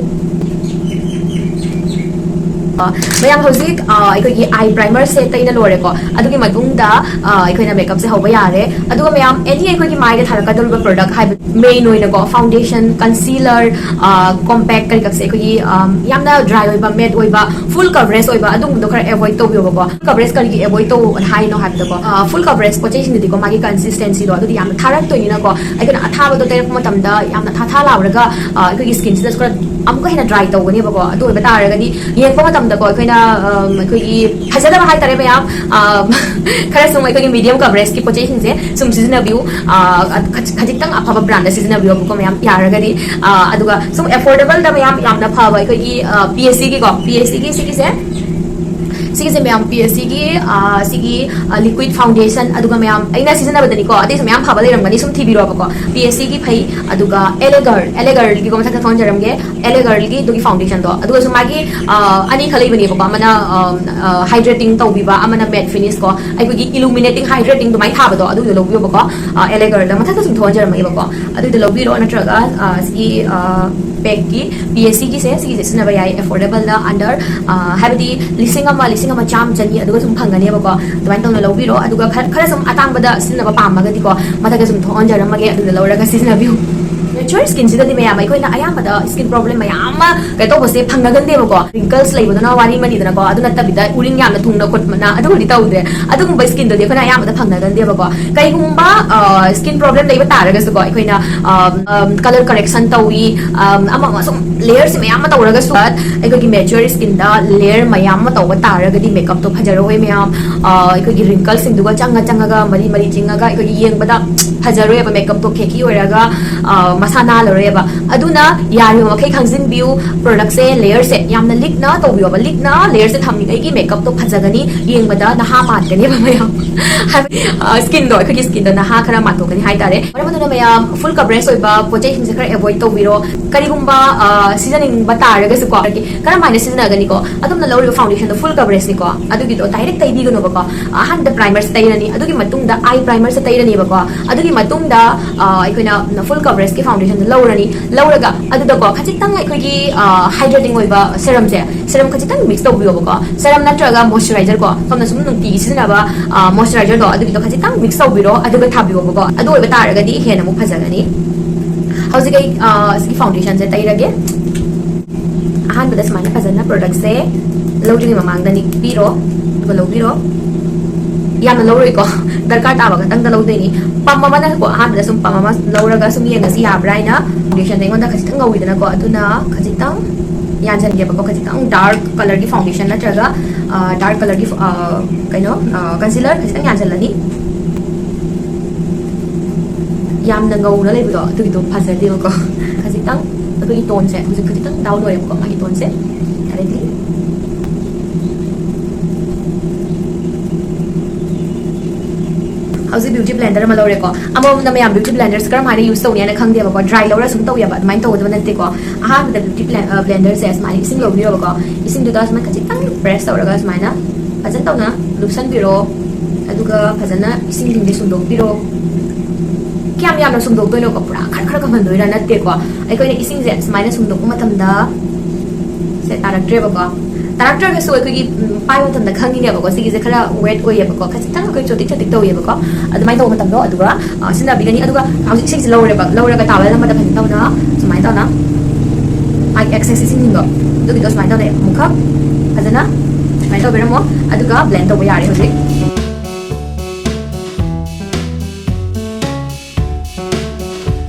ꯑ, ꯃꯌꯥꯝ ꯍꯧꯖꯤꯛ, ꯑ, ꯑꯩꯈꯣꯏꯒꯤ ꯑꯥꯏ ꯄ꯭ꯔꯥꯏꯃꯔꯁꯦ ꯇꯩꯅ ꯂꯣꯏꯔꯦꯀꯣ꯫ ꯑꯗꯨꯒꯤ ꯃꯇꯨꯡꯗ, ꯑ, ꯑꯩꯈꯣꯏꯅ ꯃꯦꯀꯞꯁꯦ ꯍꯧꯕ ꯌꯥꯔꯦ꯫ ꯑꯗꯨꯒ ꯃꯌꯥꯝ ꯑꯦꯅꯤ ꯑꯩꯈꯣꯏꯒꯤ ꯃꯥꯏꯗ ꯊꯥꯔꯛꯀꯗꯧꯔꯤꯕ ꯄ꯭ꯔꯣꯗꯛ ꯍꯥꯏꯕꯗꯤ ꯃꯦꯟ ꯑꯣꯏꯅꯀꯣ ꯐꯥꯎꯟꯗꯦꯁꯟ, ꯀꯟꯁꯤꯂꯔ, ꯑ, ꯀꯣꯝꯄꯦꯛ ꯀꯔꯤ ꯀꯛꯁꯦ ꯑꯩꯈꯣꯏꯒꯤ, ꯑ, ꯌꯥꯝꯅ ꯗ꯭ꯔꯥꯏ ꯑꯣꯏꯕ, ꯃꯦꯠ ꯑꯣꯏꯕ, ꯐꯨꯜ ꯀꯚꯔꯦꯖ ꯑꯣꯏꯕ ꯑꯗꯨꯒꯨꯝꯕꯗꯣ ꯈꯔ ꯑꯦꯚꯣꯏꯗ ꯇꯧꯕꯤꯌꯣꯕꯀꯣ꯫ ꯀꯚꯔꯦꯖ ꯀꯔꯤꯒꯤ ꯑꯦꯚꯣꯏꯗ ꯇꯧ ꯍꯥꯏꯅꯣ ꯍꯥꯏꯕꯗꯀꯣ, ꯑ, ꯐꯨꯜ ꯀꯚꯔꯦꯖ ꯄꯣꯠ ꯆꯩꯁꯤꯡꯗꯗꯤꯀꯣ ꯃꯥꯒꯤ ꯀꯟꯁꯤꯁꯇꯦꯟꯁꯤꯗꯣ ꯑꯗꯨꯗꯤ ꯌꯥꯝꯅ ꯊꯥꯔꯛꯇꯣꯏꯅꯤꯅꯀꯣ, ꯑꯩꯈꯣꯏꯅ ꯑꯊꯥꯕꯗꯣ ꯇꯩꯔꯛꯄ ꯃꯇꯝꯗ ꯌꯥꯝꯅ ꯊꯥ ꯊꯥ ꯂꯥꯎꯔꯒ, ꯑ, ꯑꯩꯈꯣꯏꯒꯤ ꯁ꯭ꯀꯤꯟꯁꯤꯗꯁꯨ ꯈꯔ ꯑꯃꯨꯛꯀ ꯍꯦꯟꯅ ꯗ꯭ꯔꯥꯏ ꯇꯧꯒꯅꯦꯕꯀꯣ꯫ ꯑꯗꯨ ꯑꯣꯏꯕ ꯇꯥꯔꯒꯗꯤ ꯌꯦꯡꯉꯛꯄ ꯃꯇꯝꯗꯀꯣ, ꯑꯩꯈꯣꯏꯅ ꯑꯝ, ꯑꯩꯈꯣꯏꯒꯤ ꯐꯖꯗꯕ ꯍꯥꯏꯇꯥꯔꯦ ꯃꯌꯥꯝ, ꯑꯝ, ꯈꯔ ꯁꯨꯝ ꯑꯩꯈꯣꯏꯒꯤ ꯃꯤꯗꯤꯌꯝ ꯀꯕꯔꯦꯖꯀꯤ ꯄꯣꯠ ꯆꯩꯁꯤꯡꯁꯦ ꯁꯨꯝ ꯁꯤꯖꯤꯟꯅꯕꯤꯌꯨ꯫ ꯑ, ꯈꯖꯤꯛ- ꯈꯖꯤꯛꯇꯪ ꯑꯐꯕ ꯕ꯭ꯔꯥꯟꯗ ꯁꯤꯖꯤꯟꯅꯕꯤꯌꯣꯕꯀꯣ ꯃꯌꯥꯝ, ꯌꯥꯔꯒꯗꯤ꯫ ꯑ, ꯑꯗꯨꯒ ꯁꯨꯝ ꯑꯦꯐꯣꯔꯗꯦꯕꯜꯗ ꯃꯌꯥꯝ ꯌꯥꯝꯅ ꯐꯕ ꯑꯩꯈꯣꯏꯒꯤ ꯄꯤ ꯑꯦꯁ ꯁꯤꯒꯤꯀꯣ, ꯄꯤ ꯑꯦꯁ ꯁꯤꯒꯤ ꯁꯤꯒꯤꯁꯦ ꯁꯤꯒꯤꯁꯦ ꯃꯌꯥꯝ ꯄꯤ ꯑꯦꯁ ꯁꯤꯒꯤ ꯁꯤꯒꯤ ꯂꯤꯀ꯭ꯋꯤꯠ ꯐꯥꯎꯟꯗꯦꯁꯟ, ꯑꯗꯨꯒ ꯃꯌꯥꯝ ꯑꯩꯅ ꯁꯤꯖꯤꯟꯅꯕꯗꯅꯤꯀꯣ, ꯑꯇꯩꯁꯨ ꯃꯌꯥꯝ ꯐꯕ ꯂꯩꯔꯝꯒꯅꯤ, ꯁꯨꯝ ꯊꯤꯕꯤꯔꯣꯕꯀꯣ꯫ ꯄꯤ ꯑꯦꯁ ꯁꯤꯒꯤ ꯐꯩ꯫ ꯑꯗꯨꯒ ꯑꯦꯂꯦꯒꯔ, ꯑꯦꯂꯦꯒꯔꯒꯤꯀꯣ ꯃꯊꯛꯇ ꯊꯣꯟꯖꯔꯝꯒꯦ, ꯑꯦꯂꯦꯒꯔꯒꯤ ꯑꯗꯨꯒꯤ ꯐꯥꯎꯟꯗꯦꯁꯟꯗꯣ꯫ ꯑꯗꯨꯒꯁꯨ ꯃꯥꯒꯤ ꯑ, ꯑꯅꯤꯈꯛ ꯂꯩꯕꯅꯦꯕꯀꯣ, ꯑꯃꯅ ꯍꯥꯏꯗ꯭ꯔꯦꯇꯤꯡ ꯇꯧꯕꯤꯕ, ꯑꯃꯅ ꯃꯦꯠ ꯐꯤꯅꯤꯁ ꯀꯣ, ꯑꯩꯈꯣꯏꯒꯤ ꯏꯂꯨꯃꯤꯅꯦꯇꯤꯡ ꯍꯥꯏꯗ꯭ꯔꯦꯇꯤꯡ ꯑꯗꯨꯃꯥꯏꯅ ꯊꯥꯕꯗꯣ, ꯑꯗꯨꯗꯣ ꯂꯧꯕꯤꯌꯣꯕꯀꯣ꯫ ꯑꯦꯂꯦꯒꯔꯗ ꯃꯊꯛꯇ ꯁꯨꯝ ꯊꯣꯟꯖꯔꯝꯃꯒꯦꯕꯀꯣ, ꯑꯗꯨꯗꯣ ꯂꯧꯕꯤꯔꯣ꯫ ꯅꯠꯇ꯭ꯔꯒ ꯑ, ꯁꯤꯒꯤ ꯄꯦꯛꯀꯤ ꯄꯤ ꯑꯦꯁ ꯁꯤꯒꯤꯁꯦ, ꯁꯤꯒꯤꯁꯦ ꯁꯤꯖꯤꯟꯅꯕ ꯌꯥꯏ, ꯑꯦꯐꯣꯔꯗꯦꯕꯜꯗ ꯑꯟꯗꯔ, ꯍꯥꯏꯕꯗꯤ ꯂꯤꯁꯤꯡ ꯑꯃ, ꯂꯤꯁꯤꯡ ꯑꯃ ꯆꯥꯝꯃ, ꯆꯅꯤ ꯑꯗꯨꯒ ꯁꯨꯝ ꯐꯪꯒꯅꯦꯕꯀꯣ꯫ ꯑꯗꯨꯃꯥꯏꯅ ꯇꯧꯅ ꯂꯧꯕꯤꯔꯣ꯫ ꯑꯗꯨꯒ ꯈꯔ ꯈꯔ ꯁꯨꯝ ꯑꯇꯥꯡꯕꯗ ꯁꯤꯖꯤꯟꯅꯕ ꯄꯥꯝꯃꯒꯗꯤꯀꯣ, ꯃꯊꯛꯇ ꯁꯨꯝ ꯊꯣꯛꯍꯟꯖꯔꯝꯃꯒꯦ, ꯑꯗꯨꯗ ꯂꯧꯔꯒ ꯁꯤꯖꯤꯟꯅꯕꯤꯌꯨ꯫ ꯃꯦꯆꯨꯋꯔ ꯁ꯭ꯀꯤꯟꯁꯤꯗꯗꯤ ꯃꯌꯥꯝ ꯑꯩꯈꯣꯏꯅ ꯑꯌꯥꯝꯕꯗ ꯁ꯭ꯀꯤꯟ ꯄ꯭ꯔꯣꯕ꯭ꯂꯦꯝ ꯃꯌꯥꯝ ꯑꯃ ꯀꯩꯅꯣ ꯇꯧꯕꯁꯦ ꯐꯪꯅꯒꯟꯗꯦꯕꯀꯣ꯫ ꯔꯤꯡꯀꯜꯁ ꯂꯩꯕꯗꯨꯅ ꯋꯥꯔꯤ ꯑꯃꯅꯤꯗꯅꯀꯣ, ꯑꯗꯨ ꯅꯠꯇꯕꯤꯗ ꯎꯔꯤꯡ ꯌꯥꯝꯅ ꯊꯨꯡꯅ ꯈꯣꯠꯄꯅ ꯑꯗꯨꯒꯨꯝꯕꯗꯤ ꯇꯧꯗ꯭ꯔꯦ꯫ ꯑꯗꯨꯒꯨꯝꯕ ꯁ꯭ꯀꯤꯟꯗꯨꯗꯤ ꯑꯩꯈꯣꯏꯅ ꯑꯌꯥꯝꯕꯗ ꯐꯪꯅꯒꯟꯗꯦꯕꯀꯣ꯫ ꯀꯩꯒꯨꯝꯕ ꯁ꯭ꯀꯤꯟ ꯄ꯭ꯔꯣꯕ꯭ꯂꯦꯝ ꯂꯩꯕ ꯇꯥꯔꯒꯁꯨꯀꯣ, ꯑꯩꯈꯣꯏꯅ ꯀꯂꯔ ꯀꯔꯦꯛꯁꯟ ꯇꯧꯏ, ꯑꯃ ꯑꯃ ꯁꯨꯝ ꯂꯦꯌꯔꯁꯦ ꯃꯌꯥꯝ ꯑꯃ ꯇꯧꯔꯒꯁꯨ, ꯑꯩꯈꯣꯏꯒꯤ ꯃꯦꯆꯨꯋꯔ ꯁ꯭ꯀꯤꯟꯗ ꯂꯦꯌꯔ ꯃꯌꯥꯝ ꯑꯃ ꯇꯧꯕ ꯇꯥꯔꯒꯗꯤ ꯃꯦꯀꯞꯇꯣ ꯐꯖꯔꯣꯏ ꯃꯌꯥꯝ꯫ ꯑꯩꯈꯣꯏꯒꯤ ꯔꯤꯡꯀꯜꯁꯤꯡꯗꯨꯒ ꯆꯪꯉ ꯆꯪꯉꯒ, ꯃꯔꯤ ꯃꯔꯤ ꯆꯤꯡꯉꯒ ꯑꯩꯈꯣꯏꯒꯤ ꯌꯦꯡꯕꯗ ꯐꯖꯔꯣꯏꯕ, ꯃꯦꯀꯞꯇꯣ ꯈꯦꯛꯀꯤ ꯑꯣꯏꯔꯒ ꯃꯁꯥ ꯅꯥꯜꯂꯔꯣꯏꯕ꯫ ꯑꯗꯨꯅ ꯌꯥꯔꯤꯕ ꯃꯈꯩ ꯈꯪꯖꯤꯟꯕꯤꯌꯨ, ꯄ꯭ꯔꯣꯗꯛꯁꯦ, ꯂꯦꯌꯔꯁꯦ ꯌꯥꯝꯅ ꯂꯤꯛꯅ ꯇꯧꯕꯤꯌꯣꯕ꯫ ꯂꯤꯛꯅ ꯂꯦꯌꯔꯁꯦ ꯊꯝꯃꯤꯉꯩꯒꯤ ꯃꯦꯀꯞꯇꯣ ꯐꯖꯒꯅꯤ, ꯌꯦꯡꯕꯗ ꯅꯍꯥ ꯃꯥꯟꯒꯅꯦꯕ ꯃꯌꯥꯝ꯫ ꯍꯥꯏꯕꯗꯤ ꯁ꯭ꯀꯤꯟꯗꯣ, ꯑꯩꯈꯣꯏꯒꯤ ꯁ꯭ꯀꯤꯟꯗꯣ ꯅꯍꯥ ꯈꯔ ꯃꯥꯟꯊꯣꯛꯀꯅꯤ ꯍꯥꯏꯇꯥꯔꯦ꯫ ꯃꯔꯝ ꯑꯗꯨꯅ ꯃꯌꯥꯝ ꯐꯨꯜ ꯀꯕꯔꯦꯖ ꯑꯣꯏꯕ ꯄꯣꯠ ꯆꯩꯁꯤꯡꯁꯦ ꯈꯔ ꯑꯦꯚꯣꯏꯗ ꯇꯧꯕꯤꯔꯣ꯫ ꯀꯔꯤꯒꯨꯝꯕ ꯁꯤꯖꯤꯟꯅꯅꯤꯡꯕ ꯇꯥꯔꯒꯁꯨꯀꯣ, ꯀꯔꯝ ꯍꯥꯏꯅ ꯁꯤꯖꯤꯟꯅꯒꯅꯤꯀꯣ? ꯑꯗꯣꯝꯅ ꯂꯧꯔꯤꯕ ꯐꯥꯎꯟꯗꯦꯁꯟꯗꯣ ꯐꯨꯜ ꯀꯕꯔꯦꯖꯅꯤꯀꯣ, ꯑꯗꯨꯒꯤꯗꯣ ꯗꯥꯏꯔꯦꯛ ꯇꯩꯕꯤꯒꯅꯣꯕꯀꯣ꯫ ꯑꯍꯥꯟꯕꯗ ꯄ꯭ꯔꯥꯏꯃꯔꯁꯦ ꯇꯩꯔꯅꯤ, ꯑꯗꯨꯒꯤ ꯃꯇꯨꯡꯗ ꯑꯥꯏ ꯄ꯭ꯔꯥꯏꯃꯔꯁꯦ ꯇꯩꯔꯅꯤꯕꯀꯣ꯫ ꯑꯗꯨꯒꯤ ꯃꯇꯨꯡꯗ ꯑꯩꯈꯣꯏꯅ ꯐꯨꯜ ꯀꯕꯔꯦꯖꯀꯤ ꯐꯥꯎꯟꯗꯦꯁꯟꯗꯣ ꯂꯧꯔꯅꯤ꯫ ꯂꯧꯔꯒ ꯑꯗꯨꯗꯀꯣ ꯈꯖꯤꯛꯇꯪ ꯑꯩꯈꯣꯏꯒꯤ ꯍꯥꯏꯗ꯭ꯔꯦꯇꯤꯡ ꯑꯣꯏꯕ ꯁꯦꯔꯝꯁꯦ, ꯁꯦꯔꯝ ꯈꯖꯤꯛꯇꯪ ꯃꯤꯛꯁ ꯇꯧꯕꯤꯌꯣꯕꯀꯣ꯫ ꯁꯦꯔꯝ ꯅꯠꯇ꯭ꯔꯒ ꯃꯣꯏꯆꯔꯥꯏꯖꯔ ꯀꯣ, ꯁꯣꯝꯅ ꯁꯨꯝ ꯅꯨꯡꯇꯤꯒꯤ ꯁꯤꯖꯤꯟꯅꯕ ꯃꯣꯏꯆꯔꯥꯏꯖꯔꯗꯣ, ꯑꯗꯨꯒꯤꯗꯣ ꯈꯖꯤꯛꯇꯪ ꯃꯤꯛꯁ ꯇꯧꯕꯤꯔꯣ, ꯑꯗꯨꯒ ꯊꯥꯕꯤꯌꯣꯕꯀꯣ꯫ ꯑꯗꯨ ꯑꯣꯏꯕ ꯇꯥꯔꯒꯗꯤ ꯍꯦꯟꯅ ꯑꯃꯨꯛ ꯐꯖꯒꯅꯤ꯫ ꯍꯧꯖꯤꯛ ꯑꯩ ꯁꯤꯒꯤ ꯐꯥꯎꯟꯗꯦꯁꯟꯁꯦ ꯇꯩꯔꯒꯦ꯫ ꯑꯍꯥꯟꯕꯗ ꯁꯨꯃꯥꯏꯅ ꯐꯖꯅ ꯄ꯭ꯔꯣꯗꯛꯁꯦ ꯂꯧꯗ꯭ꯔꯤꯉꯩ ꯃꯃꯥꯡꯗ ꯅꯤꯛꯄꯤꯔꯣ, ꯑꯗꯨꯒ ꯂꯧꯕꯤꯔꯣ꯫ ꯌꯥꯝꯅ ꯂꯧꯔꯣꯏꯀꯣ, ꯗꯔꯀꯥꯔ ꯇꯥꯕ ꯈꯛꯇꯪꯗ ꯂꯧꯗꯣꯏꯅꯤ꯫ ꯄꯝ ꯑꯃꯅꯀꯣ, ꯑꯍꯥꯟꯕꯗ ꯁꯨꯝ ꯄꯝ ꯑꯃ ꯂꯧꯔꯒ ꯁꯨꯝ ꯌꯦꯡꯉꯁꯤ ꯌꯥꯕ꯭ꯔꯥ ꯍꯥꯏꯅ꯫ ꯐꯥꯎꯟꯗꯦꯁꯟꯗ ꯑꯩꯉꯣꯟꯗ ꯈꯖꯤꯛꯇꯪ ꯉꯧꯋꯤꯗꯅꯀꯣ, ꯑꯗꯨꯅ ꯈꯖꯤꯛꯇꯪ ꯌꯥꯟꯁꯤꯟꯒꯦꯕꯀꯣ, ꯈꯖꯤꯛꯇꯪ ꯗꯥꯔꯛ ꯀꯂꯔꯒꯤ ꯐꯥꯎꯟꯗꯦꯁꯟ ꯅꯠꯇ꯭ꯔꯒ ꯗꯥꯔꯛ ꯀꯂꯔꯒꯤ ꯀꯩꯅꯣ, ꯀꯟꯁꯤꯂꯔ ꯈꯖꯤꯛꯇꯪ ꯌꯥꯟꯁꯤꯜꯂꯅꯤ꯫ ꯌꯥꯝꯅ ꯉꯧꯅ ꯂꯩꯕꯗꯣ ꯑꯗꯨꯒꯤꯗꯣ ꯐꯖꯗꯦꯕꯀꯣ꯫ ꯈꯖꯤꯛꯇꯪ ꯑꯩꯈꯣꯏꯒꯤ ꯇꯣꯟꯁꯦ ꯍꯧꯖꯤꯛ ꯈꯖꯤꯛꯇꯪ ꯗꯥꯎꯟ ꯑꯣꯏꯌꯦꯕꯀꯣ, ꯃꯥꯒꯤ ꯇꯣꯟꯁꯦ꯫ ꯑꯗꯩꯗꯤ ꯍꯧꯖꯤꯛ ꯕ꯭ꯌꯨꯇꯤ ꯕ꯭ꯂꯦꯟꯗꯔ ꯑꯃ ꯂꯧꯔꯦꯀꯣ꯫ ꯑꯃꯔꯣꯝꯗ ꯃꯌꯥꯝ ꯕ꯭ꯌꯨꯇꯤ ꯕ꯭ꯂꯦꯟꯗꯔꯁꯦ ꯀꯔꯝ ꯍꯥꯏꯅ ꯌꯨꯁ ꯇꯧꯅꯤ ꯍꯥꯏꯅ ꯈꯪꯗꯦꯕꯀꯣ, ꯗ꯭ꯔꯥꯏ ꯂꯧꯔ ꯁꯨꯝ ꯇꯧꯋꯦꯕ, ꯑꯗꯨꯃꯥꯏꯅ ꯇꯧꯒꯗꯕ ꯅꯠꯇꯦꯀꯣ꯫ ꯑꯍꯥꯟꯕꯗ ꯕ꯭ꯌꯨꯇꯤ ꯕ꯭ꯂꯦꯟꯗꯔꯁꯦ ꯁꯨꯃꯥꯏꯅ ꯏꯁꯤꯡ ꯂꯧꯕꯤꯔꯣꯕꯀꯣ꯫ ꯏꯁꯤꯡꯗꯨꯗ ꯁꯨꯃꯥꯏꯅ ꯈꯖꯤꯛꯇꯪ ꯄ꯭ꯔꯦꯁ ꯇꯧꯔꯒ ꯁꯨꯃꯥꯏꯅ ꯐꯖꯅ ꯇꯧꯅ ꯂꯨꯞꯁꯟꯕꯤꯔꯣ꯫ ꯑꯗꯨꯒ ꯐꯖꯅ ꯏꯁꯤꯡꯁꯤꯡꯁꯦ ꯁꯨꯝꯗꯣꯛꯄꯤꯔꯣ꯫ ꯀꯌꯥꯝ ꯌꯥꯝꯅ ꯁꯨꯝꯗꯣꯛꯇꯣꯏꯅꯣꯀꯣ? ꯄꯨꯔꯥ ꯈꯔ ꯈꯔ ꯀꯪꯍꯟꯗꯣꯏꯔꯥ? ꯅꯠꯇꯦꯀꯣ, ꯑꯩꯈꯣꯏꯅ ꯏꯁꯤꯡꯁꯦ ꯁꯨꯃꯥꯏꯅ ꯁꯨꯝꯗꯣꯛꯄ ꯃꯇꯝꯗ ꯁꯦ ꯇꯥꯔꯛꯇ꯭ꯔꯦꯕꯀꯣ꯫ ꯇꯥꯔꯛꯇ꯭ꯔꯒꯁꯨ ꯑꯩꯈꯣꯏꯒꯤ, ꯎꯝ, ꯄꯥꯏꯕ ꯃꯇꯝꯗ ꯈꯪꯉꯤꯅꯦꯕꯀꯣ, ꯁꯤꯒꯤꯁꯦ ꯈꯔ ꯋꯦꯠ ꯑꯣꯏꯌꯦꯕꯀꯣ, ꯈꯖꯤꯛꯇꯪ ꯑꯩꯈꯣꯏ ꯆꯣꯠꯇꯤꯛ ꯆꯣꯠꯇꯤꯛ ꯇꯧꯋꯦꯕꯀꯣ꯫ ꯑꯗꯨꯃꯥꯏꯅ ꯇꯧꯕ ꯃꯇꯝꯗꯣ ꯑꯗꯨꯒ, ꯑ, ꯁꯤꯖꯤꯟꯅꯕꯤꯒꯅꯤ꯫ ꯑꯗꯨꯒ ꯍꯧꯖꯤꯛ ꯏꯁꯤꯡꯁꯦ ꯂꯧꯔꯦꯕ, ꯂꯧꯔꯒ ꯇꯥꯋꯦꯜ ꯑꯃꯗ ꯐꯖꯅ ꯇꯧꯅ ꯁꯨꯃꯥꯏꯅ ꯇꯧꯅ ꯃꯥꯒꯤ ꯑꯦꯛꯁꯦꯁ ꯏꯁꯤꯡꯁꯤꯡꯗꯣ ꯑꯗꯨꯒꯤꯗꯣ ꯁꯨꯃꯥꯏꯅ ꯇꯧꯅ ꯑꯃꯨꯛꯈꯛ ꯐꯖꯅ ꯁꯨꯃꯥꯏꯅ ꯇꯧꯕꯤꯔꯝꯃꯣ꯫ ꯑꯗꯨꯒ ꯕ꯭ꯂꯦꯟ ꯇꯧꯕ ꯌꯥꯔꯦ ꯍꯧꯖꯤꯛ꯫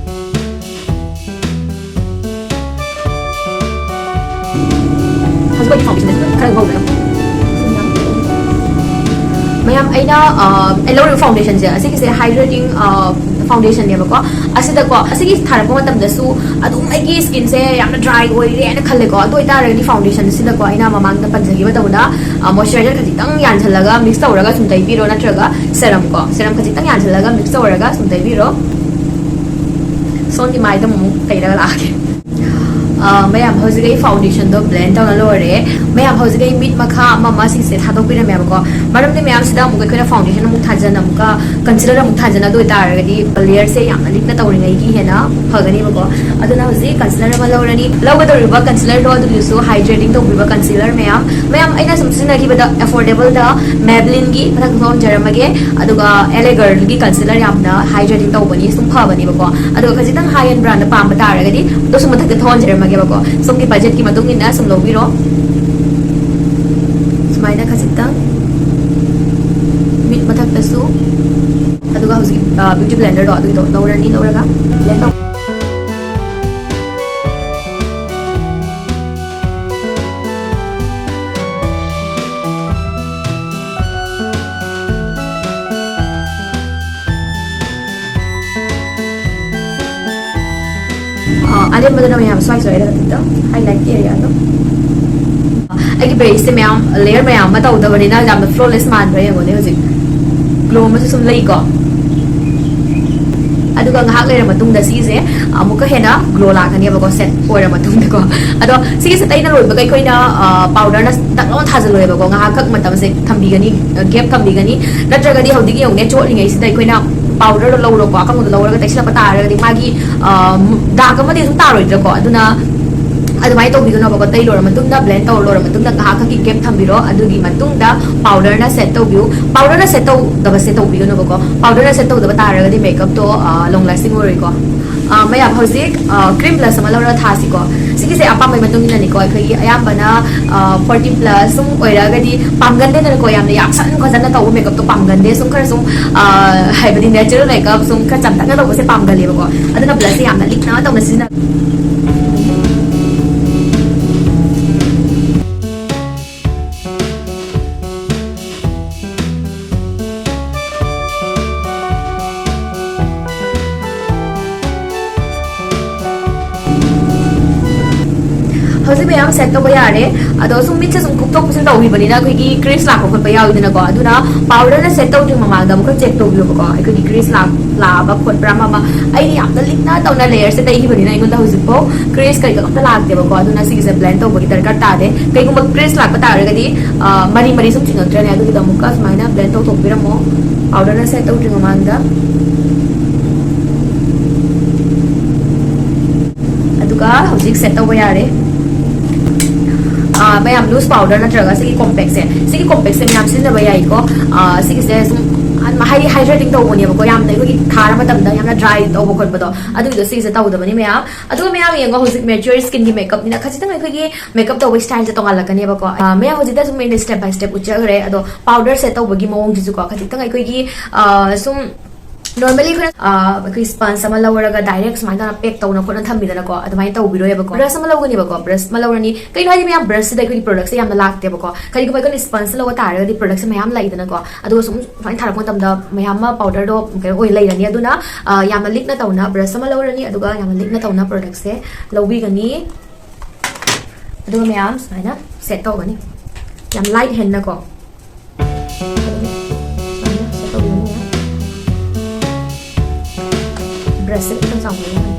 ꯍꯧꯖꯤꯛ ꯐꯥꯎꯟꯗꯦꯁꯟ ꯈꯔ ꯉꯧꯕꯤꯔꯣ꯫ ꯃꯌꯥꯝ, ꯑꯩꯅ, ꯑ, ꯑꯩ ꯂꯧꯔꯤꯕ ꯐꯥꯎꯟꯗꯦꯁꯟꯁꯦ, ꯑꯁꯤꯒꯤꯁꯦ ꯍꯥꯏꯗ꯭ꯔꯦꯇꯤꯡ, ꯑ, ꯐꯥꯎꯟꯗꯦꯁꯟꯅꯦꯕꯀꯣ꯫ ꯑꯁꯤꯗꯀꯣ, ꯑꯁꯤꯒꯤ ꯊꯥꯔꯛꯄ ꯃꯇꯝꯗꯁꯨ ꯑꯗꯨꯝ ꯑꯩꯒꯤ ꯁ꯭ꯀꯤꯟꯁꯦ ꯌꯥꯝꯅ ꯗ꯭ꯔꯥꯏ ꯑꯣꯏꯔꯦ ꯍꯥꯏꯅ ꯈꯜꯂꯦꯀꯣ꯫ ꯑꯗꯨ ꯑꯣꯏꯇꯥꯔꯒꯗꯤ ꯐꯥꯎꯟꯗꯦꯁꯟꯁꯤꯗꯀꯣ, ꯑꯩꯅ ꯃꯃꯥꯡꯗ ꯄꯟꯖꯈꯤꯕꯗꯧꯅ, ꯑ, ꯃꯣꯏꯆꯔꯥꯏꯖꯔ ꯈꯖꯤꯛꯇꯪ ꯌꯥꯟꯁꯤꯜꯂꯒ ꯃꯤꯛꯁ ꯇꯧꯔꯒ ꯁꯨꯝ ꯇꯩꯕꯤꯔꯣ, ꯅꯠꯇ꯭ꯔꯒ ꯁꯦꯔꯝ ꯀꯣ, ꯁꯦꯔꯝ ꯈꯖꯤꯛꯇꯪ ꯌꯥꯟꯁꯤꯜꯂꯒ ꯃꯤꯛꯁ ꯇꯧꯔꯒ ꯁꯨꯝ ꯇꯩꯕꯤꯔꯣ꯫ ꯁꯣꯝꯒꯤ ꯃꯥꯏꯗ ꯑꯃꯨꯛ ꯇꯩꯔꯒ ꯂꯥꯛꯑꯒꯦ꯫ ꯑ, ꯃꯌꯥꯝ, ꯍꯧꯖꯤꯛ ꯑꯩ ꯐꯥꯎꯟꯗꯦꯁꯟꯗꯣ ꯕ꯭ꯂꯦꯟ ꯇꯧꯅ ꯂꯣꯏꯔꯦ꯫ ꯃꯌꯥꯝ, ꯍꯧꯖꯤꯛ ꯑꯩ ꯃꯤꯠ ꯃꯈꯥ ꯑꯃ ꯑꯃ ꯁꯤꯁꯦ ꯊꯥꯗꯣꯛꯄꯤꯔꯝꯃꯦꯕꯀꯣ꯫ ꯃꯔꯝꯗꯤ ꯃꯌꯥꯝꯁꯤꯗ ꯑꯃꯨꯛ ꯑꯩꯈꯣꯏꯅ ꯐꯥꯎꯟꯗꯦꯁꯟ ꯑꯃꯨꯛ ꯊꯥꯖꯟ, ꯑꯃꯨꯛꯀ ꯀꯟꯁꯤꯂꯔ ꯑꯃꯨꯛ ꯊꯥꯖꯟ, ꯑꯗꯨ ꯑꯣꯏꯇꯥꯔꯒꯗꯤ ꯂꯦꯌꯔꯁꯦ ꯌꯥꯝꯅ ꯂꯤꯛꯅ ꯇꯧꯔꯤꯉꯩꯒꯤ ꯍꯦꯟꯅ ꯐꯒꯅꯦꯕꯀꯣ꯫ ꯑꯗꯨꯅ ꯍꯧꯖꯤꯛ ꯀꯟꯁꯤꯂꯔ ꯑꯃ ꯂꯧꯔꯅꯤ꯫ ꯂꯧꯒꯗꯧꯔꯤꯕ ꯀꯟꯁꯤꯂꯔꯗꯣ ꯑꯗꯨꯒꯤꯁꯨ ꯍꯥꯏꯗ꯭ꯔꯦꯇꯤꯡ ꯇꯧꯕꯤꯕ ꯀꯟꯁꯤꯂꯔ ꯃꯌꯥꯝ, ꯃꯌꯥꯝ, ꯑꯩꯅ ꯁꯨꯝ ꯁꯤꯖꯤꯟꯅꯈꯤꯕꯗ ꯑꯦꯐꯣꯔꯗꯦꯕꯜꯗ ꯃꯦꯕꯂꯤꯟꯒꯤ ꯃꯊꯛꯇ ꯊꯣꯟꯖꯔꯝꯃꯒꯦ꯫ ꯑꯗꯨꯒ ꯑꯦꯂꯦꯒꯔꯒꯤ ꯀꯟꯁꯤꯂꯔ ꯌꯥꯝꯅ ꯍꯥꯏꯗ꯭ꯔꯦꯇꯤꯡ ꯇꯧꯕꯅꯤ, ꯁꯨꯝ ꯐꯕꯅꯦꯕꯀꯣ꯫ ꯑꯗꯨꯒ ꯈꯖꯤꯛꯇꯪ ꯍꯥꯏ ꯑꯦꯟ ꯕ꯭ꯔꯥꯟꯗ ꯄꯥꯝꯕ ꯇꯥꯔꯒꯗꯤ ꯑꯗꯨꯁꯨ ꯃꯊꯛꯇ ꯊꯣꯟꯖꯔꯝꯃꯒꯦꯕꯀꯣ꯫ ꯁꯣꯝꯒꯤ ꯕꯖꯦꯠꯀꯤ ꯃꯇꯨꯡ ꯏꯟꯅ ꯁꯨꯝ ꯂꯧꯕꯤꯔꯣ꯫ ꯁꯨꯃꯥꯏꯅ ꯈꯖꯤꯛꯇꯪ ꯃꯤꯠ ꯕ꯭ꯌꯨꯇꯤ ꯕ꯭ꯂꯦꯟꯗꯔꯗꯣ ꯑꯗꯨꯒꯤꯗꯣ ꯂꯧꯔꯅꯤ꯫ ꯂꯧꯔꯒ ꯕ꯭ꯂꯦꯟ ꯇꯧ꯫ ꯑ, ꯑꯔꯦꯝꯕꯗꯅ ꯃꯌꯥꯝ ꯁ꯭ꯋꯥꯏ ꯁ꯭ꯋꯥꯏꯗ ꯈꯛꯇ highlight area ꯗꯣ꯫ ꯑꯩꯒꯤ ꯕꯦꯁꯁꯦ ꯃꯌꯥꯝ, layer ꯃꯌꯥꯝ ꯑꯃ ꯇꯧꯗꯕꯅꯤꯅ ꯌꯥꯝꯅ flawless ꯃꯥꯟꯕ꯭ꯔꯥ ꯌꯦꯡꯉꯣꯅꯦ꯫ ꯍꯧꯖꯤꯛ ꯒ꯭ꯂꯣ ꯑꯃꯁꯨ ꯁꯨꯝ ꯂꯩꯀꯣ꯫ ꯑꯗꯨꯒ ꯉꯥꯏꯍꯥꯛ ꯂꯩꯔ ꯃꯇꯨꯡꯗ ꯁꯤꯁꯦ ꯑꯃꯨꯛꯀ ꯍꯦꯟꯅ ꯒ꯭ꯂꯣ ꯂꯥꯛꯀꯅꯦꯕꯀꯣ, ꯁꯦꯠ ꯑꯣꯏꯔ ꯃꯇꯨꯡꯗꯀꯣ꯫ ꯑꯗꯣ ꯁꯤꯒꯤꯁꯦ ꯇꯩꯅ ꯂꯣꯏꯕꯒ ꯑꯩꯈꯣꯏꯅ, ꯑ, ꯄꯥꯎꯗꯔꯅ ꯇꯛ ꯂꯥꯎꯅ ꯊꯥꯖꯤꯜꯂꯣꯏꯕꯀꯣ꯫ ꯉꯥꯏꯍꯥꯛꯈꯛ ꯃꯇꯝꯁꯦ ꯊꯝꯕꯤꯒꯅꯤ, ꯒꯦꯞ ꯊꯝꯕꯤꯒꯅꯤ꯫ ꯅꯠꯇ꯭ꯔꯒꯗꯤ ꯍꯧꯖꯤꯛ ꯌꯦꯡꯉꯨꯅꯦ, ꯆꯣꯠꯂꯤꯉꯩꯁꯤꯗ ꯑꯩꯈꯣꯏꯅ ꯄꯥꯎꯗꯔꯗꯣ ꯂꯧꯔꯣꯀꯣ, ꯑꯀꯪꯕꯗꯣ ꯂꯧꯔꯒ ꯇꯩꯁꯤꯜꯂꯛꯄ ꯇꯥꯔꯒꯗꯤ ꯃꯥꯒꯤ, ꯑ, ꯗꯥꯛ ꯑꯃꯗꯤ ꯑꯗꯨꯝ ꯇꯥꯔꯣꯏꯗ꯭ꯔꯥꯀꯣ꯫ ꯑꯗꯨꯅ ꯑꯗꯨꯃꯥꯏꯅ ꯇꯧꯕꯤꯒꯅꯣꯕꯀꯣ꯫ ꯇꯩ ꯂꯣꯏꯔ ꯃꯇꯨꯡꯗ, ꯕ꯭ꯂꯦꯟ ꯇꯧꯔ ꯂꯣꯏꯔ ꯃꯇꯨꯡꯗ ꯉꯥꯏꯍꯥꯛ ꯈꯛꯀꯤ ꯒꯦꯞ ꯊꯝꯕꯤꯔꯣ꯫ ꯑꯗꯨꯒꯤ ꯃꯇꯨꯡꯗ ꯄꯥꯎꯗꯔꯅ ꯁꯦꯠ ꯇꯧꯕꯤꯌꯨ꯫ ꯄꯥꯎꯗꯔꯅ ꯁꯦꯠ ꯇꯧꯗꯕꯁꯦ ꯇꯧꯕꯤꯒꯅꯣꯕꯀꯣ꯫ ꯄꯥꯎꯗꯔꯅ ꯁꯦꯠ ꯇꯧꯗꯕ ꯇꯥꯔꯒꯗꯤ ꯃꯦꯀꯞꯇꯣ, ꯑ, ꯂꯣꯡ ꯂꯥꯁꯇꯤꯡ ꯑꯣꯏꯔꯣꯏꯀꯣ꯫ ꯑ, ꯃꯌꯥꯝ ꯍꯧꯖꯤꯛ, ꯑ, ꯀ꯭ꯔꯤꯝ ꯕ꯭ꯂꯁ ꯑꯃ ꯂꯧꯔꯒ ꯊꯥꯁꯤꯀꯣ꯫ ꯁꯤꯒꯤꯁꯦ ꯑꯄꯥꯝꯕꯒꯤ ꯃꯇꯨꯡ ꯏꯟꯅꯅꯤꯀꯣ꯫ ꯑꯩꯈꯣꯏꯒꯤ ꯑꯌꯥꯝꯕꯅ, ꯑ, ꯐꯣꯔꯇꯤ ꯄ꯭ꯂꯁ ꯁꯨꯝ ꯑꯣꯏꯔꯒꯗꯤ ꯄꯥꯝꯒꯟꯗꯦꯗꯅꯀꯣ꯫ ꯌꯥꯝꯅ ꯌꯥꯛꯁꯟ ꯈꯣꯠꯆꯟꯅ ꯇꯧꯕ ꯃꯦꯀꯞꯇꯣ ꯄꯥꯝꯒꯟꯗꯦ꯫ ꯁꯨꯝ ꯈꯔ ꯁꯨꯝ, ꯑ, ꯍꯥꯏꯕꯗꯤ ꯅꯦꯆꯔꯦꯜ ꯃꯦꯀꯞ ꯁꯨꯝ ꯈꯔ ꯆꯝꯇꯛꯅ ꯇꯧꯕꯁꯦ ꯄꯥꯝꯒꯜꯂꯦꯕꯀꯣ꯫ ꯑꯗꯨꯅ ꯕ꯭ꯂꯁꯁꯦ ꯌꯥꯝꯅ ꯂꯤꯛꯅ ꯇꯧꯅ ꯁꯤꯖꯤꯟꯅ ꯍꯧꯖꯤꯛ ꯃꯌꯥꯝ ꯁꯦꯠ ꯇꯧꯕ ꯌꯥꯔꯦ꯫ ꯑꯗꯣ ꯁꯨꯝ ꯃꯤꯠꯁꯦ ꯁꯨꯝ ꯀꯨꯞꯊꯣꯛ ꯀꯨꯞꯁꯤꯟ ꯇꯧꯈꯤꯕꯅꯤꯅ ꯑꯩꯈꯣꯏꯒꯤ ꯀ꯭ꯔꯤꯁ ꯂꯥꯛꯄ ꯈꯣꯠꯄ ꯌꯥꯎꯏꯗꯅꯀꯣ꯫ ꯑꯗꯨꯅ ꯄꯥꯎꯗꯔꯅ ꯁꯦꯠ ꯇꯧꯗ꯭ꯔꯤ ꯃꯃꯥꯡꯗ ꯑꯃꯨꯛꯀ ꯆꯦꯛ ꯇꯧꯕꯤꯌꯣꯕꯀꯣ, ꯑꯩꯈꯣꯏꯒꯤ ꯀ꯭ꯔꯤꯁ ꯂꯥꯛ-, ꯂꯥꯛꯑꯕ ꯈꯣꯠꯄ꯭ꯔꯥ ꯑꯃ ꯑꯃ꯫ ꯑꯩꯗꯤ ꯌꯥꯝꯅ ꯂꯤꯛꯅ ꯇꯧꯅ ꯂꯦꯌꯔꯁꯦ ꯇꯩꯈꯤꯕꯅꯤꯅ ꯑꯩꯉꯣꯟꯗ ꯍꯧꯖꯤꯛꯐꯥꯎ ꯀ꯭ꯔꯤꯁ ꯀꯩꯀꯥ ꯑꯝꯇ ꯂꯥꯛꯇꯦꯕꯀꯣ꯫ ꯑꯗꯨꯅ ꯁꯤꯒꯤꯁꯦ ꯕ꯭ꯂꯦꯟ ꯇꯧꯕꯒꯤ ꯗꯔꯀꯥꯔ ꯇꯥꯗꯦ꯫ ꯀꯩꯒꯨꯝꯕ ꯀ꯭ꯔꯤꯁ ꯂꯥꯛꯄ ꯇꯥꯔꯒꯗꯤ, ꯑ, ꯃꯔꯤ ꯃꯔꯤ ꯁꯨꯝ ꯆꯤꯡꯉꯛꯇ꯭ꯔꯅꯦ꯫ ꯑꯗꯨꯒꯤꯗꯣ ꯑꯃꯨꯛꯀ ꯁꯨꯃꯥꯏꯅ ꯕ꯭ꯂꯦꯟ ꯇꯧꯊꯣꯛꯄꯤꯔꯝꯃꯣ, ꯄꯥꯎꯗꯔꯅ ꯁꯦꯠ ꯇꯧꯗ꯭ꯔꯤ ꯃꯃꯥꯡꯗ꯫ ꯑꯗꯨꯒ ꯍꯧꯖꯤꯛ ꯁꯦꯠ ꯇꯧꯕ ꯌꯥꯔꯦ꯫ ꯑꯥ, ꯃꯌꯥꯝ, ꯂꯨꯁ ꯄꯥꯎꯗꯔ ꯅꯠꯇ꯭ꯔꯒ ꯁꯤꯒꯤ ꯀꯣꯝꯄꯦꯛꯁꯦ, ꯁꯤꯒꯤ ꯀꯣꯝꯄꯦꯛꯁꯦ ꯃꯌꯥꯝ ꯁꯤꯖꯤꯟꯅꯕ ꯌꯥꯏꯀꯣ꯫ ꯑꯥ, ꯁꯤꯒꯤꯁꯦ ꯁꯨꯝ ꯍꯥꯏꯗꯤ ꯍꯥꯏꯗ꯭ꯔꯦꯇꯤꯡ ꯇꯧꯕꯅꯦꯕꯀꯣ, ꯌꯥꯝꯅ ꯑꯩꯈꯣꯏꯒꯤ ꯊꯥꯔ ꯃꯇꯝꯗ ꯌꯥꯝꯅ ꯗ꯭ꯔꯥꯏ ꯇꯧꯕ ꯈꯣꯠꯄꯗꯣ, ꯑꯗꯨꯒꯤꯗꯣ ꯁꯤꯒꯤꯁꯦ ꯇꯧꯗꯕꯅꯤ ꯃꯌꯥꯝ꯫ ꯑꯗꯨꯒ ꯃꯌꯥꯝ ꯌꯦꯡꯉꯣ, ꯍꯧꯖꯤꯛ ꯃꯦꯆ꯭ꯌꯣꯔ ꯁ꯭ꯀꯤꯟꯒꯤ ꯃꯦꯀꯞꯅꯤꯅ ꯈꯖꯤꯛꯇꯪ ꯑꯩꯈꯣꯏꯒꯤ ꯃꯦꯀꯞ ꯇꯧꯕꯒꯤ ꯁ꯭ꯇꯥꯏꯜꯁꯦ ꯇꯣꯉꯥꯜꯂꯛꯀꯅꯦꯕꯀꯣ꯫ ꯑꯥ, ꯃꯌꯥꯝ, ꯍꯧꯖꯤꯛꯇ ꯁꯨꯝ ꯑꯩꯅ ꯁ꯭ꯇꯦꯞ ꯕꯥꯏ ꯁ꯭ꯇꯦꯞ ꯎꯠꯆꯈ꯭ꯔꯦ꯫ ꯑꯗꯣ ꯄꯥꯎꯗꯔ ꯁꯦꯠ ꯇꯧꯕꯒꯤ ꯃꯑꯣꯡꯁꯤꯁꯨꯀꯣ, ꯈꯖꯤꯛꯇꯪ ꯑꯩꯈꯣꯏꯒꯤ, ꯑꯥ, ꯁꯨꯝ Normally ꯑꯩꯈꯣꯏꯅ ꯑꯩꯈꯣꯏ ꯁ꯭ꯄꯟꯖ ꯑꯃ ꯂꯧꯔꯒ ꯗꯥꯏꯔꯦꯛ ꯁꯨꯃꯥꯏꯅ ꯇꯧꯅ ꯄꯦꯛ ꯇꯧꯅ ꯈꯣꯠꯅ ꯊꯝꯕꯤꯗꯅꯀꯣ, ꯑꯗꯨꯃꯥꯏꯅ ꯇꯧꯕꯤꯔꯣꯏꯕꯀꯣ꯫ ꯕ꯭ꯔꯁ ꯑꯃ ꯂꯧꯒꯅꯤꯕꯀꯣ, ꯕ꯭ꯔꯁ ꯑꯃ ꯂꯧꯔꯅꯤ꯫ ꯀꯩꯅꯣ ꯍꯥꯏꯗꯤ ꯃꯌꯥꯝ, ꯕ꯭ꯔꯁꯁꯤꯗ ꯑꯩꯈꯣꯏꯒꯤ ꯄ꯭ꯔꯣꯗꯛꯁꯦ ꯌꯥꯝꯅ ꯂꯥꯛꯇꯦꯕꯀꯣ꯫ ꯀꯔꯤꯒꯨꯝꯕ ꯑꯩꯈꯣꯏꯅ ꯁ꯭ꯄꯟꯖ ꯂꯧꯕ ꯇꯥꯔꯒꯗꯤ ꯄ꯭ꯔꯣꯗꯛꯁꯦ ꯃꯌꯥꯝ ꯂꯥꯛꯏꯗꯅꯀꯣ, ꯑꯗꯨꯒ ꯁꯨꯝ ꯁꯨꯃꯥꯏꯅ ꯊꯥꯔꯛꯄ ꯃꯇꯝꯗ ꯃꯌꯥꯝ ꯑꯃ ꯄꯥꯎꯗꯔꯗꯣ ꯀꯩꯅꯣ ꯑꯣꯏ ꯂꯩꯔꯅꯤ꯫ ꯑꯗꯨꯅ ꯌꯥꯝꯅ ꯂꯤꯛꯅ ꯇꯧꯅ ꯕ꯭ꯔꯁ ꯑꯃ ꯂꯧꯔꯅꯤ, ꯑꯗꯨꯒ ꯌꯥꯝꯅ ꯂꯤꯛꯅ ꯇꯧꯅ ꯄ꯭ꯔꯣꯗꯛꯁꯦ ꯂꯧꯕꯤꯒꯅꯤ꯫ ꯑꯗꯨꯒ ꯃꯌꯥꯝ ꯁꯨꯃꯥꯏꯅ ꯁꯦꯠ ꯇꯧꯒꯅꯤ, ꯌꯥꯝ ꯂꯥꯏꯠ ꯍꯦꯟꯅꯀꯣ꯫ ꯕ꯭ꯔꯁꯁꯦ ꯈꯤꯇꯪ ꯆꯥꯎꯍꯜꯂꯒ꯫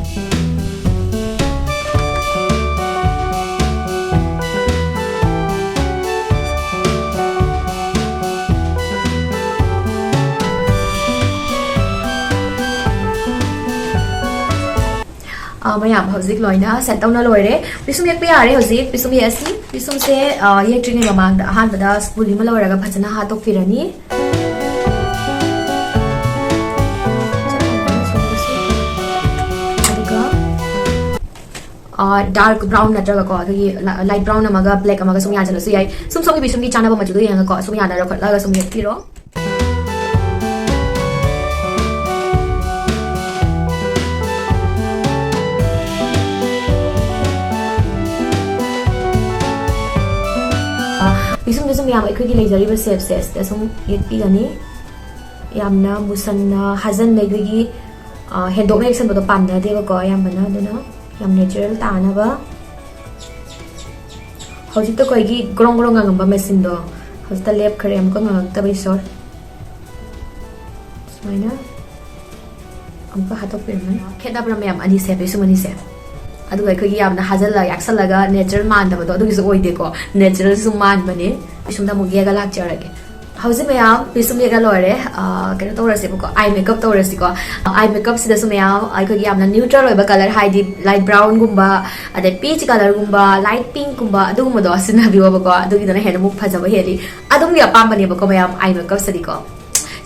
ꯑ, ꯃꯌꯥꯝ ꯍꯧꯖꯤꯛ ꯂꯣꯏꯅ ꯁꯦꯠ ꯇꯧꯅ ꯂꯣꯏꯔꯦ꯫ ꯄꯤꯁꯨꯝ ꯌꯦꯛꯄ ꯌꯥꯔꯦ ꯍꯧꯖꯤꯛ꯫ ꯄꯤꯁꯨꯝ ꯌꯦꯛꯑꯁꯤ꯫ ꯄꯤꯁꯨꯝꯁꯦ, ꯑ, ꯌꯦꯛꯇ꯭ꯔꯤꯉꯩ ꯃꯃꯥꯡꯗ ꯑꯍꯥꯟꯕꯗ ꯁ꯭ꯄꯨꯂꯤ ꯑꯃ ꯂꯧꯔꯒ ꯐꯖꯅ ꯍꯥꯠꯇꯣꯛꯄꯤꯔꯅꯤ꯫ ꯑꯗꯨꯒ, ꯑ, ꯗꯥꯔꯛ ꯕ꯭ꯔꯥꯎꯟ ꯅꯠꯇ꯭ꯔꯒꯀꯣ, ꯑꯩꯈꯣꯏꯒꯤ ꯂꯥ-, ꯂꯥꯏꯠ ꯕ꯭ꯔꯥꯎꯟ ꯑꯃꯒ ꯕ꯭ꯂꯦꯛ ꯑꯃꯒ ꯁꯨꯝ ꯌꯥꯟꯁꯤꯜꯂꯁꯨ ꯌꯥꯏ꯫ ꯁꯨꯝ ꯁꯣꯝꯒꯤ ꯄꯤꯁꯨꯝꯒꯤ ꯆꯥꯟꯅꯕ ꯃꯆꯨꯗꯣ ꯌꯦꯡꯉꯒꯀꯣ, ꯁꯨꯝ ꯌꯥꯟꯅꯔ ꯈꯣꯠꯂꯒ ꯁꯨꯝ ꯌꯦꯛꯄꯤꯔꯣ꯫ ꯄꯤꯁꯨꯝꯗꯁꯨ ꯃꯌꯥꯝ ꯑꯩꯈꯣꯏꯒꯤ ꯂꯩꯖꯔꯤꯕ ꯁꯦꯞꯁꯦ ꯑꯁꯤꯗ ꯁꯨꯝ ꯌꯦꯛꯄꯤꯒꯅꯤ꯫ ꯌꯥꯝꯅ ꯃꯨꯁꯟꯅ ꯍꯥꯖꯟꯅ ꯑꯩꯈꯣꯏꯒꯤ, ꯑ, ꯍꯦꯟꯗꯣꯛꯅ ꯌꯦꯛꯁꯟꯕꯗꯣ ꯄꯥꯝꯅꯗꯦꯕꯀꯣ ꯑꯌꯥꯝꯕꯅ, ꯑꯗꯨꯅ ꯌꯥꯝ ꯅꯦꯆꯔꯦꯜ ꯇꯥꯅꯕ꯫ ꯍꯧꯖꯤꯛꯇ ꯑꯩꯈꯣꯏꯒꯤ ꯒ꯭ꯔꯣꯡ ꯒ꯭ꯔꯣꯡ ꯉꯪꯉꯝꯕ ꯃꯦꯆꯤꯟꯗꯣ ꯍꯧꯖꯤꯛꯇ ꯂꯦꯞꯈ꯭ꯔꯦ, ꯑꯃꯨꯛꯀ ꯉꯪꯉꯛꯇꯕꯩ ꯁꯣꯔ꯫ ꯁꯨꯃꯥꯏꯅ ꯑꯃꯨꯛꯀ ꯍꯥꯠꯇꯣꯛꯄꯤꯔꯝꯃꯅꯤ꯫ ꯈꯦꯠꯅꯕ꯭ꯔꯥ ꯃꯌꯥꯝ, ꯑꯅꯤꯁꯦ, ꯄꯤꯁꯨꯝ ꯑꯅꯤꯁꯦ? ꯑꯗꯨꯒ ꯑꯩꯈꯣꯏꯒꯤ ꯌꯥꯝꯅ ꯍꯥꯖꯜꯂ ꯌꯥꯛꯁꯜꯂꯒ ꯅꯦꯆꯔꯦꯜ ꯃꯥꯟꯗꯕꯗꯣ, ꯑꯗꯨꯒꯤꯁꯨ ꯑꯣꯏꯗꯦꯀꯣ, ꯅꯦꯆꯔꯦꯜꯁꯨ ꯃꯥꯟꯕꯅꯦ꯫ ꯄꯤꯁꯨꯝꯗ ꯑꯃꯨꯛ ꯌꯦꯛꯑꯒ ꯂꯥꯛꯆꯔꯒꯦ꯫ ꯍꯧꯖꯤꯛ ꯃꯌꯥꯝ ꯄꯤꯁꯨꯝ ꯌꯦꯛꯑ ꯂꯣꯏꯔꯦ꯫ ꯑ, ꯀꯩꯅꯣ ꯇꯧꯔꯁꯦꯕꯀꯣ, ꯑꯥꯏ ꯃꯦꯀꯞ ꯇꯧꯔꯁꯤꯀꯣ꯫ ꯑꯥꯏ ꯃꯦꯀꯞꯁꯤꯗꯁꯨ ꯃꯌꯥꯝ ꯑꯩꯈꯣꯏꯒꯤ ꯌꯥꯝꯅ ꯅ꯭ꯌꯨꯇ꯭ꯔꯦꯜ ꯑꯣꯏꯕ ꯀꯂꯔ, ꯍꯥꯏꯗꯤ ꯂꯥꯏꯠ ꯕ꯭ꯔꯥꯎꯟꯒꯨꯝꯕ, ꯑꯗꯩ ꯄꯤꯆ ꯀꯂꯔꯒꯨꯝꯕ, ꯂꯥꯏꯠ ꯄꯤꯡꯀꯨꯝꯕ, ꯑꯗꯨꯒꯨꯝꯕꯗꯣ ꯁꯤꯖꯤꯟꯅꯕꯤꯌꯣꯕꯀꯣ, ꯑꯗꯨꯒꯤꯗꯨꯅ ꯍꯦꯟꯅ ꯑꯃꯨꯛ ꯐꯖꯕ ꯍꯦꯜꯂꯤ꯫ ꯑꯗꯣꯝꯒꯤ ꯑꯄꯥꯝꯕꯅꯦꯕꯀꯣ ꯃꯌꯥꯝ, ꯑꯥꯏ ꯃꯦꯀꯞꯁꯤꯗꯤꯀꯣ꯫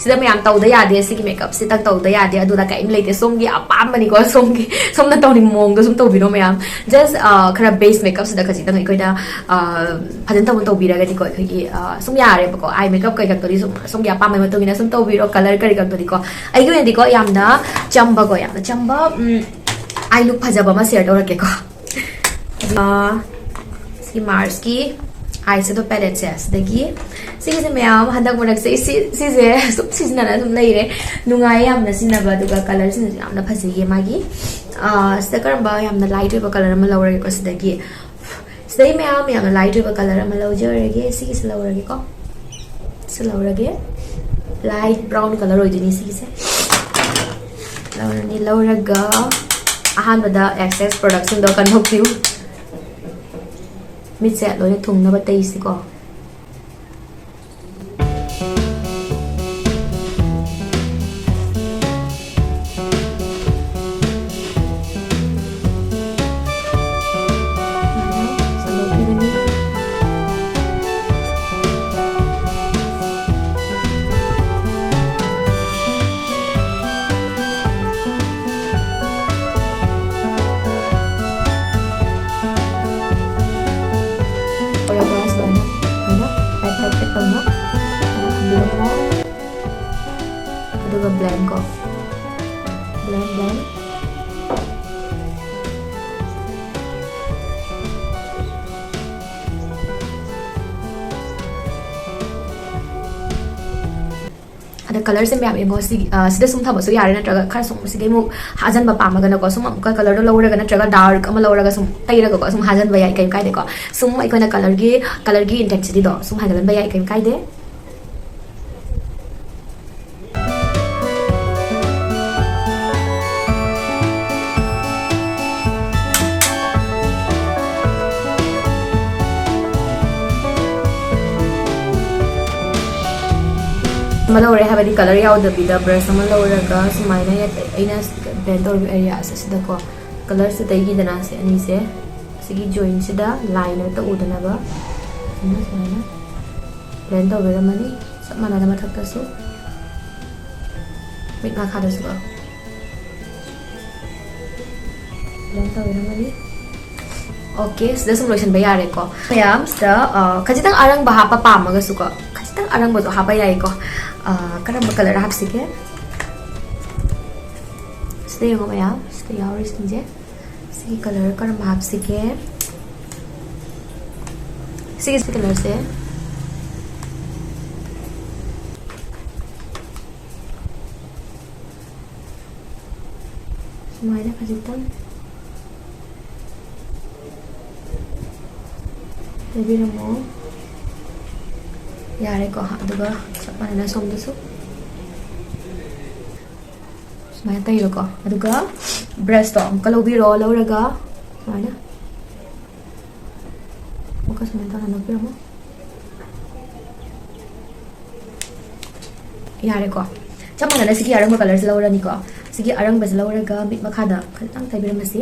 ꯁꯤꯗ ꯃꯌꯥꯝ ꯇꯧꯗ ꯌꯥꯗꯦ, ꯁꯤꯒꯤ ꯃꯦꯀꯞꯁꯤꯇꯪ ꯇꯧꯗ ꯌꯥꯗꯦ, ꯑꯗꯨꯗ ꯀꯔꯤꯝ ꯂꯩꯇꯦ꯫ ꯁꯣꯝꯒꯤ ꯑꯄꯥꯝꯕꯅꯤꯀꯣ, ꯁꯣꯝꯒꯤ, ꯁꯣꯝꯅ ꯇꯧꯅꯤꯡꯕ ꯃꯑꯣꯡꯗꯣ ꯁꯨꯝ ꯇꯧꯕꯤꯔꯣ ꯃꯌꯥꯝ꯫ Just, ꯑ, ꯈꯔ ꯕꯦꯁ ꯃꯦꯀꯞꯁꯤꯗ ꯈꯖꯤꯛꯇꯪ ꯑꯩꯈꯣꯏꯅ, ꯑ, ꯐꯖꯅ ꯇꯧꯅ ꯇꯧꯕꯤꯔꯒꯗꯤꯀꯣ, ꯑꯩꯈꯣꯏꯒꯤ, ꯑ, ꯁꯨꯝ ꯌꯥꯔꯦꯕꯀꯣ꯫ ꯑꯥꯏ ꯃꯦꯀꯞ ꯀꯩꯀꯛꯇꯨꯗꯤ ꯁꯨꯝ ꯁꯣꯝꯒꯤ ꯑꯄꯥꯝꯕꯒꯤ ꯃꯇꯨꯡ ꯏꯟꯅ ꯁꯨꯝ ꯇꯧꯕꯤꯔꯣ, ꯀꯂꯔ ꯀꯔꯤ ꯀꯛꯇꯨꯗꯤꯀꯣ꯫ ꯑꯩꯒꯤ ꯑꯣꯏꯅꯗꯤꯀꯣ ꯌꯥꯝꯅ ꯆꯝꯕꯀꯣ, ꯌꯥꯝꯅ ꯆꯝꯕ, ꯎꯝ, ꯑꯥꯏ ꯂꯨꯛ ꯐꯖꯕ ꯑꯃ ꯁꯤꯌꯔ ꯇꯧꯔꯛꯀꯦꯀꯣ꯫ ꯑ, ꯁꯤ ꯃꯥꯔꯁꯀꯤ ꯑꯥꯏ ꯁꯦꯗꯣ ꯄꯦꯂꯦꯠꯁꯦ, ꯁꯤꯗꯒꯤ ꯁꯤꯒꯤꯁꯦ ꯃꯌꯥꯝ ꯍꯟꯗꯛ ꯃꯔꯛꯁꯦ ꯁꯤ, ꯁꯤꯁꯦ ꯁꯨꯝ ꯁꯤꯖꯤꯟꯅꯔ ꯑꯗꯨꯝ ꯂꯩꯔꯦ꯫ ꯅꯨꯡꯉꯥꯏꯌꯦ ꯌꯥꯝꯅ ꯁꯤꯖꯤꯟꯅꯕ, ꯑꯗꯨꯒ ꯀꯂꯔꯁꯤꯡꯁꯨ ꯌꯥꯝꯅ ꯐꯖꯩꯌꯦ ꯃꯥꯒꯤ꯫ ꯑ, ꯁꯤꯗ ꯀꯔꯝꯕ ꯌꯥꯝꯅ ꯂꯥꯏꯠ ꯑꯣꯏꯕ ꯀꯂꯔ ꯑꯃ ꯂꯧꯔꯒꯦꯀꯣ ꯁꯤꯗꯒꯤ꯫ ꯁꯤꯗꯩ ꯃꯌꯥꯝ ꯌꯥꯝꯅ ꯂꯥꯏꯠ ꯑꯣꯏꯕ ꯀꯂꯔ ꯑꯃ ꯂꯧꯖꯔꯒꯦ꯫ ꯁꯤꯒꯤꯁꯤ ꯂꯧꯔꯒꯦꯀꯣ꯫ ꯁꯤ ꯂꯧꯔꯒꯦ꯫ ꯂꯥꯏꯠ ꯕ꯭ꯔꯥꯎꯟ ꯀꯂꯔ ꯑꯣꯏꯗꯣꯏꯅꯤ ꯁꯤꯒꯤꯁꯦ꯫ ꯂꯧꯔꯅꯤ, ꯂꯧꯔꯒ ꯑꯍꯥꯟꯕꯗ ꯑꯦꯛꯁꯦꯁ ꯄ꯭ꯔꯣꯗꯛꯁꯤꯡꯗꯣ ꯀꯟꯊꯣꯛꯄꯤꯌꯨ꯫ ꯃꯤꯠꯁꯦ ꯂꯣꯏꯅ ꯊꯨꯡꯅꯕ ꯇꯩꯁꯤꯀꯣ꯫ ꯇꯧꯔꯒ ꯁꯨꯃꯥꯏꯅ ꯂꯣꯏꯅ ꯄꯦꯛ ꯄꯦꯛ ꯄꯦꯛ ꯇꯧꯅ ꯁꯨꯃꯥꯏꯅ ꯊꯝꯕꯤꯔꯝꯃꯣ꯫ ꯑꯗꯨꯒ ꯕ꯭ꯂꯦꯟ ꯀꯣ, ꯕ꯭ꯂꯦꯟ, ꯕ꯭ꯂꯦꯟ꯫ ꯑꯗ ꯀꯂꯔꯁꯦ ꯃꯌꯥꯝ ꯌꯦꯡꯉꯣ, ꯁꯤ, ꯑ, ꯁꯤꯗ ꯁꯨꯝ ꯊꯝꯃꯁꯨ ꯌꯥꯔꯦ, ꯅꯠꯇ꯭ꯔꯒ ꯈꯔ ꯁꯨꯝ ꯁꯤꯗꯩ ꯑꯃꯨꯛ ꯍꯥꯖꯟꯕ ꯄꯥꯝꯃꯒꯅꯀꯣ, ꯁꯨꯝ ꯑꯃꯨꯛꯀ ꯀꯂꯔꯗꯣ ꯂꯧꯔꯒ ꯅꯠꯇ꯭ꯔꯒ ꯗꯥꯔꯛ ꯑꯃ ꯂꯧꯔꯒ ꯁꯨꯝ ꯇꯩꯔꯒꯀꯣ, ꯁꯨꯝ ꯍꯥꯖꯟꯕ ꯌꯥꯏ, ꯀꯩꯝ ꯀꯥꯏꯗꯦꯀꯣ꯫ ꯁꯨꯝ ꯑꯩꯈꯣꯏꯅ ꯀꯂꯔꯒꯤ, ꯀꯂꯔꯒꯤ ꯏꯟꯇꯦꯟꯁꯤꯇꯤꯗꯣ ꯁꯨꯝ ꯍꯦꯟꯒꯠꯍꯟꯕ ꯌꯥꯏ, ꯀꯩꯝ ꯀꯥꯏꯗꯦ꯫ ꯑꯃ ꯂꯧꯔꯦ, ꯍꯥꯏꯕꯗꯤ ꯀꯂꯔ ꯌꯥꯎꯗꯕꯤꯗ ꯕ꯭ꯔꯁ ꯑꯃ ꯂꯧꯔꯒ ꯁꯨꯃꯥꯏꯅ ꯑꯩꯅ ꯕ꯭ꯂꯦꯟ ꯇꯧꯔꯤꯕ ꯑꯦꯔꯤꯌꯥꯁꯦ ꯁꯤꯗꯀꯣ, ꯀꯂꯔꯁꯦ ꯇꯩꯈꯤꯗꯅ ꯁꯤ ꯑꯅꯤꯁꯦ, ꯁꯤꯒꯤ ꯖꯣꯏꯟꯁꯤꯗ ꯂꯥꯏꯟ ꯑꯃ ꯇꯛꯎꯗꯅꯕ ꯁꯨꯃꯥꯏꯅ, ꯁꯨꯃꯥꯏꯅ ꯕ꯭ꯂꯦꯟ ꯇꯧꯕꯤꯔꯝꯃꯅꯤ꯫ ꯆꯞ ꯃꯥꯟꯅꯅ ꯃꯊꯛꯇꯁꯨ ꯃꯈꯥꯗꯁꯨꯀꯣ ꯑꯗꯨꯝ ꯇꯧꯕꯤꯔꯝꯃꯅꯤ꯫ ꯑꯣꯀꯦ, ꯁꯤꯗ ꯁꯨꯝ ꯂꯣꯏꯁꯤꯟꯕ ꯌꯥꯔꯦꯀꯣ꯫ ꯃꯌꯥꯝ ꯁꯤꯗ, ꯑ, ꯈꯖꯤꯛꯇꯪ ꯑꯔꯪꯕ ꯍꯥꯞꯄ ꯄꯥꯝꯃꯒꯁꯨꯀꯣ, ꯈꯖꯤꯛꯇꯪ ꯑꯔꯪꯕꯁꯨ ꯍꯥꯞꯄ ꯌꯥꯏꯀꯣ꯫ ꯑ, ꯀꯔꯝꯕ ꯀꯂꯔ ꯍꯥꯞꯁꯤꯒꯦ? ꯁꯤꯗ ꯌꯦꯡꯉꯣ ꯃꯌꯥꯝ, ꯁꯤꯗ ꯌꯥꯎꯔꯤꯁꯤꯡꯁꯦ꯫ ꯁꯤꯒꯤ ꯀꯂꯔ ꯀꯔꯝꯕ ꯍꯥꯞꯁꯤꯒꯦ? ꯁꯤꯒꯤ ꯀꯂꯔꯁꯦ ꯁꯨꯃꯥꯏꯅ ꯈꯖꯤꯛꯇꯪ ꯇꯩꯕꯤꯔꯝꯃꯣ꯫ ꯌꯥꯔꯦꯀꯣ꯫ ꯑꯗꯨꯒ ꯆꯞ ꯃꯥꯟꯅꯅ ꯁꯣꯝꯗꯁꯨ ꯁꯨꯃꯥꯏꯅ ꯇꯩꯔꯣꯀꯣ꯫ ꯑꯗꯨꯒ ꯕ꯭ꯔꯁꯇꯣ ꯑꯃꯨꯛꯀ ꯂꯧꯕꯤꯔꯣ꯫ ꯂꯧꯔꯒ ꯁꯨꯃꯥꯏꯅ ꯑꯃꯨꯛꯀ ꯁꯨꯃꯥꯏꯅ ꯇꯧꯔ ꯅꯞꯄꯤꯔꯝꯃꯣ꯫ ꯌꯥꯔꯦꯀꯣ꯫ ꯆꯞ ꯃꯥꯟꯅꯅ ꯁꯤꯒꯤ ꯑꯔꯪꯕ ꯀꯂꯔꯁꯦ ꯂꯧꯔꯅꯤꯀꯣ꯫ ꯁꯤꯒꯤ ꯑꯔꯪꯕꯁꯦ ꯂꯧꯔꯒ ꯃꯤꯠ ꯃꯈꯥꯗ ꯈꯖꯤꯛꯇꯪ ꯇꯩꯕꯤꯔꯝꯃꯁꯤ꯫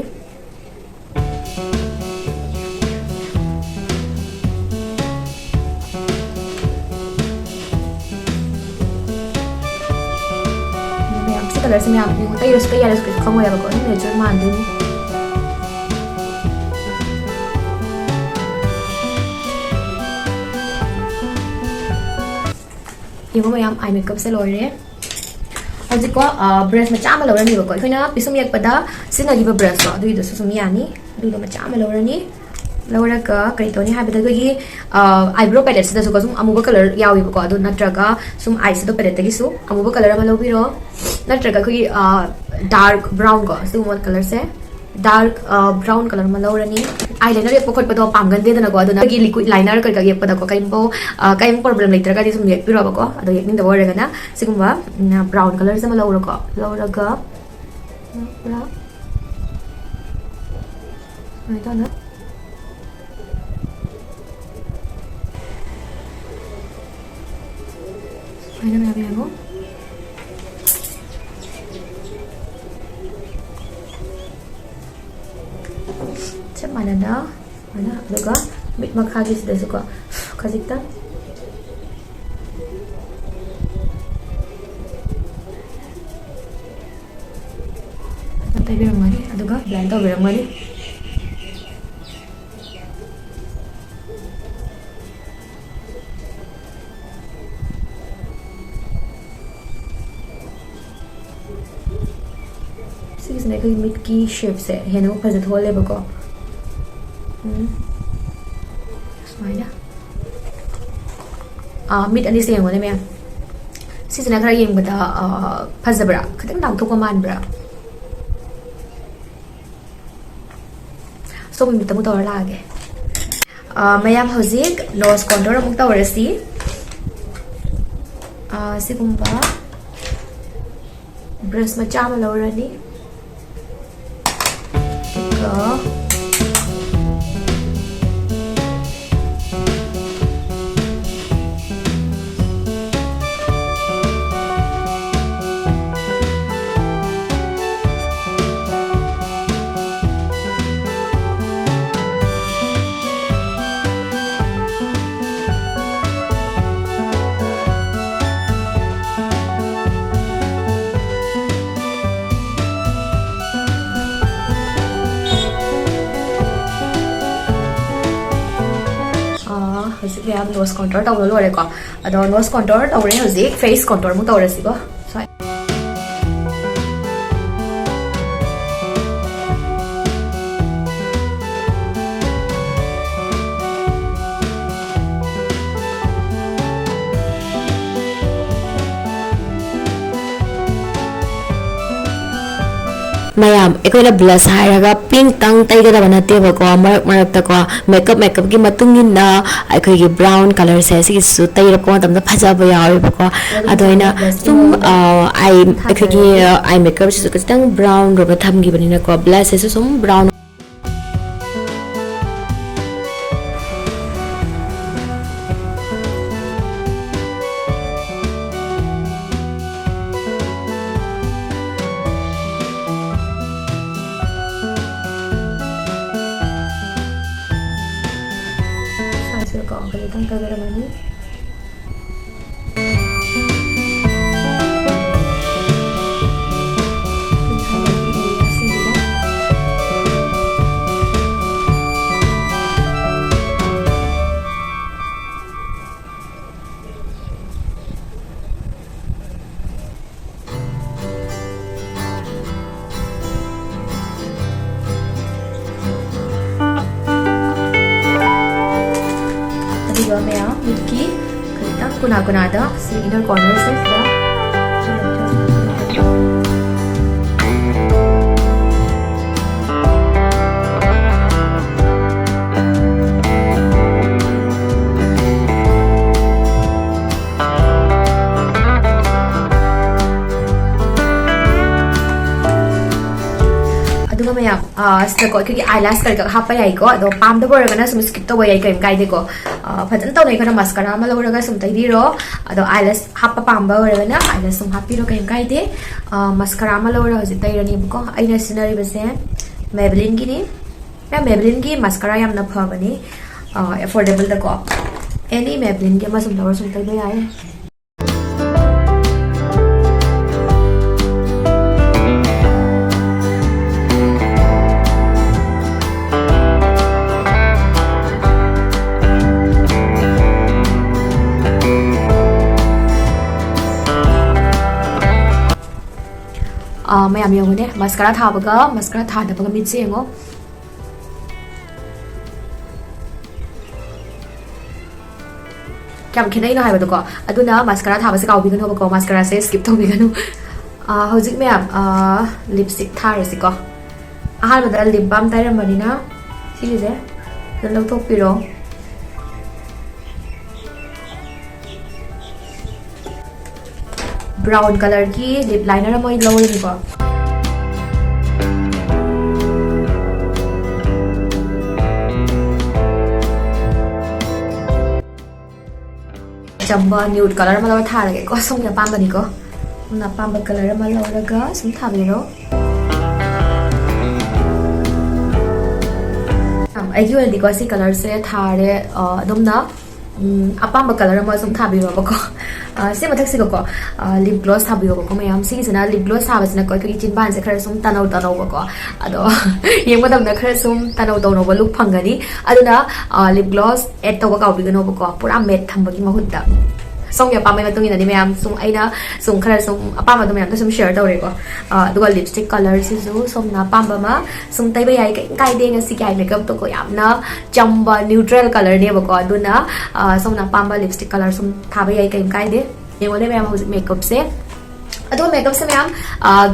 ꯃꯌꯥꯝ, ꯁꯤ ꯀꯂꯔꯁꯦ ꯃꯌꯥꯝ ꯌꯦꯡꯉꯣ, ꯇꯩꯔꯁꯨ ꯇꯩ ꯌꯥꯔꯁꯨ ꯀꯩꯁꯨ ꯈꯪꯉꯣꯏꯕꯀꯣ, ꯑꯗꯨꯝ natural ꯃꯥꯟꯗꯣꯏꯅꯤ꯫ ꯌꯦꯡꯉꯣ ꯃꯌꯥꯝ, ꯑꯥꯏ ꯃꯦꯀꯞꯁꯦ ꯂꯣꯏꯔꯦ꯫ ꯍꯧꯖꯤꯛꯀꯣ, ꯑ, ꯕ꯭ꯔꯁ ꯃꯆꯥ ꯑꯃ ꯂꯧꯔꯅꯤꯕꯀꯣ, ꯑꯩꯈꯣꯏꯅ ꯄꯤꯁꯨꯝ ꯌꯦꯛꯄꯗ ꯁꯤꯖꯤꯟꯅꯈꯤꯕ ꯕ꯭ꯔꯁꯇꯣ, ꯑꯗꯨꯒꯤꯗꯨꯁꯨ ꯁꯨꯝ ꯌꯥꯅꯤ꯫ ꯑꯗꯨꯗꯣ ꯃꯆꯥ ꯑꯃ ꯂꯧꯔꯅꯤ꯫ ꯂꯧꯔꯒ ꯀꯔꯤ ꯇꯧꯅꯤ ꯍꯥꯏꯕꯗ, ꯑꯩꯈꯣꯏꯒꯤ, ꯑ, eyebrow paletteꯁꯤꯗꯁꯨꯀꯣ ꯁꯨꯝ ꯑꯃꯨꯕ ꯀꯂꯔ ꯌꯥꯎꯋꯦꯕꯀꯣ, ꯑꯗꯨ ꯅꯠꯇ꯭ꯔꯒ ꯁꯨꯝ eyeshadow paletteꯒꯤꯁꯨ ꯑꯃꯨꯕ ꯀꯂꯔ ꯑꯃ ꯂꯧꯕꯤꯔꯣ, ꯅꯠꯇ꯭ꯔꯒ ꯑꯩꯈꯣꯏꯒꯤ, ꯑ, dark brownꯀꯣ, ꯁꯤꯒꯨꯝꯕ ꯀꯂꯔꯁꯦ, dark, ꯑ, brown colour ꯑꯃ ꯂꯧꯔꯅꯤ꯫ Eyeliner ꯌꯦꯛꯄ ꯈꯣꯠꯄꯗꯣ ꯄꯥꯝꯒꯟꯗꯦꯗꯅꯀꯣ, ꯑꯗꯨꯅ ꯑꯩꯈꯣꯏꯒꯤ liquid liner ꯀꯩꯀꯥ ꯌꯦꯛꯄꯗꯀꯣ ꯀꯔꯤꯝꯐꯥꯎ, ꯑ, ꯀꯔꯤꯝ problem ꯂꯩꯇ꯭ꯔꯒꯗꯤ ꯁꯨꯝ ꯌꯦꯛꯄꯤꯔꯣꯕꯀꯣ꯫ ꯑꯗꯣ ꯌꯦꯛꯅꯤꯡꯗꯕ ꯑꯣꯏꯔꯒꯅ ꯁꯤꯒꯨꯝꯕ, ꯎꯝ, brown colourꯁꯦ ꯑꯃ ꯂꯧꯔꯣꯀꯣ꯫ ꯂꯧꯔꯒ ꯄꯨꯔꯥ ꯁꯨꯃꯥꯏꯅ ꯇꯧꯅ ꯁꯨꯃꯥꯏꯅ ꯃꯌꯥꯝ ꯌꯦꯡꯉꯣ꯫ ꯆꯞ ꯃꯥꯟꯅꯅ ꯁꯨꯃꯥꯏꯅ, ꯑꯗꯨꯒ ꯃꯤꯠ ꯃꯈꯥꯒꯤꯁꯤꯗꯁꯨꯀꯣ ꯈꯖꯤꯛꯇꯪ꯫ ꯇꯩꯕꯤꯔꯝꯒꯅꯤ, ꯑꯗꯨꯒ blend ꯇꯧꯕꯤꯔꯝꯒꯅꯤ꯫ ꯁꯤꯒꯤꯁꯤꯅ ꯑꯩꯈꯣꯏꯒꯤ ꯃꯤꯠꯀꯤ shapeꯁꯦ ꯍꯦꯟꯅ ꯑꯃꯨꯛ ꯐꯖꯊꯣꯛꯍꯜꯂꯦꯕꯀꯣ꯫ ꯎꯝ꯫ ꯁꯨꯃꯥꯏꯅ꯫ ꯑꯥ, ꯃꯤꯠ ꯑꯅꯤꯁꯦ ꯌꯦꯡꯉꯣꯅꯦ, ꯃꯌꯥꯝ꯫ ꯁꯤꯁꯤꯅ ꯈꯔ ꯌꯦꯡꯕꯗ, ꯑꯥ, ꯐꯖꯕ꯭ꯔꯥ? ꯈꯤꯇꯪ ꯅꯥꯟꯊꯣꯛꯄ ꯃꯥꯟꯕ꯭ꯔꯥ? ꯁꯣꯝꯒꯤ ꯃꯤꯠꯇ ꯑꯃꯨꯛ ꯇꯧꯔ ꯂꯥꯛꯑꯒꯦ꯫ ꯑꯥ, ꯃꯌꯥꯝ, ꯍꯧꯖꯤꯛ nose contour ꯑꯃꯨꯛ ꯇꯧꯔꯁꯤ꯫ ꯑꯥ, ꯁꯤꯒꯨꯝꯕ brush ꯃꯆꯥ ꯑꯃ ꯂꯧꯔꯅꯤ꯫ ꯑꯗꯨꯒ ꯑꯥ, ꯍꯧꯖꯤꯛ ꯃꯌꯥꯝ nose contour ꯇꯧꯕ ꯂꯣꯏꯔꯦꯀꯣ꯫ ꯑꯗꯣ nose contour ꯇꯧꯔꯦ, ꯍꯧꯖꯤꯛ face contour ꯑꯃꯨꯛ ꯇꯧꯔꯁꯤꯀꯣ꯫ ꯁ꯭ꯋꯥꯏ꯫ ꯃꯌꯥꯝ, ꯑꯩꯈꯣꯏꯅ blush ꯍꯥꯏꯔꯒ pink ꯇꯪ ꯇꯩꯒꯗꯕ ꯅꯠꯇꯦꯕꯀꯣ꯫ ꯃꯔꯛ ꯃꯔꯛꯇꯀꯣ, makeup, makeupꯀꯤ ꯃꯇꯨꯡ ꯏꯟꯅ ꯑꯩꯈꯣꯏꯒꯤ brown colourꯁꯦ ꯁꯤꯒꯤꯁꯤꯁꯨ ꯇꯩꯔꯛꯄ ꯃꯇꯝꯗ ꯐꯖꯕ ꯌꯥꯎꯋꯦꯕꯀꯣ꯫ ꯑꯗꯣ ꯑꯩꯅ ꯁꯨꯝ, ꯑ, eye, ꯑꯩꯈꯣꯏꯒꯤ eye makeupꯁꯤꯁꯨ ꯈꯤꯇꯪ brown ꯑꯣꯏꯕ ꯊꯝꯈꯤꯕꯅꯤꯅꯀꯣ, blushꯁꯤꯁꯨ ꯁꯨꯝ brown꯫ ꯁ꯭ꯋꯥꯏꯁꯤꯗꯀꯣ ꯑꯪꯀꯜ ꯈꯤꯇꯪ ꯀꯥꯏꯕꯤꯔꯝꯃꯅꯤ꯫ ꯀꯣꯅꯥ ꯀꯣꯅꯥꯗ ꯁꯤ inner cornerꯁꯦ ꯁꯤꯗ ꯑꯗꯨꯒ ꯃꯌꯥꯝ, ꯑ, ꯁꯤꯗꯀꯣ ꯑꯩꯈꯣꯏꯒꯤ eyelash ꯈꯔ ꯈꯛ ꯍꯥꯞꯄ ꯌꯥꯏꯀꯣ꯫ ꯑꯗꯣ ꯄꯥꯝꯗꯕ ꯑꯣꯏꯔꯒꯅ ꯁꯨꯝ skip ꯇꯧꯕ ꯌꯥꯏ, ꯀꯔꯤꯝ ꯀꯥꯏꯗꯦꯀꯣ꯫ ꯑ, ꯐꯖꯅ ꯇꯧꯅꯩ ꯈꯔ mascara ꯑꯃ ꯂꯧꯔꯒ ꯁꯨꯝ ꯇꯩꯕꯤꯔꯣ꯫ ꯑꯗꯣ eyelash ꯍꯥꯞꯄ ꯄꯥꯝꯕ ꯑꯣꯏꯔꯒꯅ eyelash ꯁꯨꯝ ꯍꯥꯞꯄꯤꯔꯣ, ꯀꯔꯤꯝ ꯀꯥꯏꯗꯦ꯫ ꯑ, mascara ꯑꯃ ꯂꯧꯔꯒ ꯍꯧꯖꯤꯛ ꯇꯩꯔꯅꯦꯕꯀꯣ꯫ ꯑꯩꯅ ꯁꯤꯖꯤꯟꯅꯔꯤꯕꯁꯦ Maybellineꯒꯤꯅꯤ꯫ ꯃꯌꯥꯝ Maybellineꯒꯤ mascara ꯌꯥꯝꯅ ꯐꯕꯅꯤ, ꯑ, affordableꯗꯀꯣ꯫ Any Maybellineꯒꯤ ꯑꯃ ꯁꯨꯝ ꯂꯧꯔ ꯁꯨꯝ ꯇꯩꯕ ꯌꯥꯏ꯫ ꯑꯥ, ꯃꯌꯥꯝ ꯌꯦꯡꯉꯨꯅꯦ, mascara ꯊꯥꯕꯒ mascara ꯊꯥꯗꯕꯒ ꯃꯤꯠꯁꯦ ꯌꯦꯡꯉꯣ꯫ ꯀꯌꯥꯝ ꯈꯦꯠꯅꯩꯅꯣ ꯍꯥꯏꯕꯗꯣꯀꯣ꯫ ꯑꯗꯨꯅ mascara ꯊꯥꯕꯁꯦ ꯀꯥꯎꯕꯤꯒꯅꯣꯕꯀꯣ, mascaraꯁꯦ skip ꯇꯧꯕꯤꯒꯅꯨ꯫ ꯑꯥ, ꯍꯧꯖꯤꯛ ꯃꯌꯥꯝ, ꯑꯥ, lipstick ꯊꯥꯔꯁꯤꯀꯣ꯫ ꯑꯍꯥꯟꯕꯗ lip balm ꯇꯩꯔꯝꯕꯅꯤꯅ ꯁꯤꯒꯤꯁꯦ ꯐꯖꯅ ꯂꯧꯊꯣꯛꯄꯤꯔꯣ꯫ Brown colourꯒꯤ lip liner ꯑꯃ ꯑꯣꯏꯅ ꯂꯧꯔꯅꯤꯀꯣ꯫ ꯑꯆꯝꯕ nude colour ꯑꯃ ꯂꯧꯔ ꯊꯥꯔꯒꯦꯀꯣ, ꯁꯣꯝꯒꯤ ꯑꯄꯥꯝꯕꯅꯤꯀꯣ꯫ ꯁꯣꯝꯅ ꯑꯄꯥꯝꯕ colour ꯑꯃ ꯂꯧꯔꯒ ꯁꯨꯝ ꯊꯥꯕꯤꯔꯣ꯫ ꯑꯩꯒꯤ ꯑꯣꯏꯅꯗꯤꯀꯣ ꯁꯤ colourꯁꯦ ꯊꯥꯔꯦ꯫ ꯑ, ꯑꯗꯣꯝꯅ ꯎꯝ, ꯑꯄꯥꯝꯕ colour ꯑꯃ ꯁꯨꯝ ꯊꯥꯕꯤꯔꯣꯕꯀꯣ꯫ ꯑ, ꯁꯤ ꯃꯊꯛꯁꯤꯒꯀꯣ, ꯑ, lip gloss ꯊꯥꯕꯤꯌꯣꯕꯀꯣ ꯃꯌꯥꯝ꯫ ꯁꯤꯒꯤꯁꯤꯅ, lip gloss ꯊꯥꯕꯁꯤꯅꯀꯣ ꯑꯩꯈꯣꯏꯒꯤ ꯆꯤꯟꯕꯥꯟꯁꯦ ꯈꯔ ꯁꯨꯝ ꯇꯅꯧ ꯇꯅꯧꯕꯀꯣ꯫ ꯑꯗꯣ ꯌꯦꯡꯕ ꯃꯇꯝꯗ ꯈꯔ ꯁꯨꯝ ꯇꯅꯧ ꯇꯧꯅꯧꯕ look ꯐꯪꯒꯅꯤ꯫ ꯑꯗꯨꯅ, ꯑ, lip gloss add ꯇꯧꯕ ꯀꯥꯎꯕꯤꯒꯅꯣꯕꯀꯣ, ꯄꯨꯔꯥ matte ꯊꯝꯕꯒꯤ ꯃꯍꯨꯠꯇ꯫ ꯁꯣꯝꯒꯤ ꯑꯄꯥꯝꯕꯒꯤ ꯃꯇꯨꯡ ꯏꯟꯅꯗꯤ ꯃꯌꯥꯝ ꯁꯨꯝ ꯑꯩꯅ ꯁꯨꯝ ꯈꯔ ꯁꯨꯝ ꯑꯄꯥꯝꯕꯗꯣ ꯃꯌꯥꯝꯗ ꯁꯨꯝ ꯁꯤꯌꯔ ꯇꯧꯔꯦꯀꯣ꯫ ꯑ, ꯑꯗꯨꯒ ꯂꯤꯞꯁꯇꯤꯛ ꯀꯂꯔꯁꯤꯁꯨ ꯁꯣꯝꯅ ꯑꯄꯥꯝꯕ ꯑꯃ ꯁꯨꯝ ꯇꯩꯕ ꯌꯥꯏ, ꯀꯩꯝ ꯀꯥꯏꯗꯦ꯫ ꯉꯁꯤꯒꯤ ꯑꯥꯏ ꯃꯦꯀꯞꯇꯣ ꯀꯣ ꯌꯥꯝꯅ ꯆꯝꯕ ꯅ꯭ꯌꯨꯇ꯭ꯔꯦꯜ ꯀꯂꯔꯅꯦꯕꯀꯣ, ꯑꯗꯨꯅ ꯑ, ꯁꯣꯝꯅ ꯑꯄꯥꯝꯕ ꯂꯤꯞꯁꯇꯤꯛ ꯀꯂꯔ ꯁꯨꯝ ꯊꯥꯕ ꯌꯥꯏ, ꯀꯩꯝ ꯀꯥꯏꯗꯦ꯫ ꯌꯦꯡꯉꯣꯅꯦ ꯃꯌꯥꯝ, ꯍꯧꯖꯤꯛ ꯃꯦꯀꯞꯁꯦ꯫ ꯑꯗꯣ ꯃꯦꯀꯞꯁꯦ ꯃꯌꯥꯝ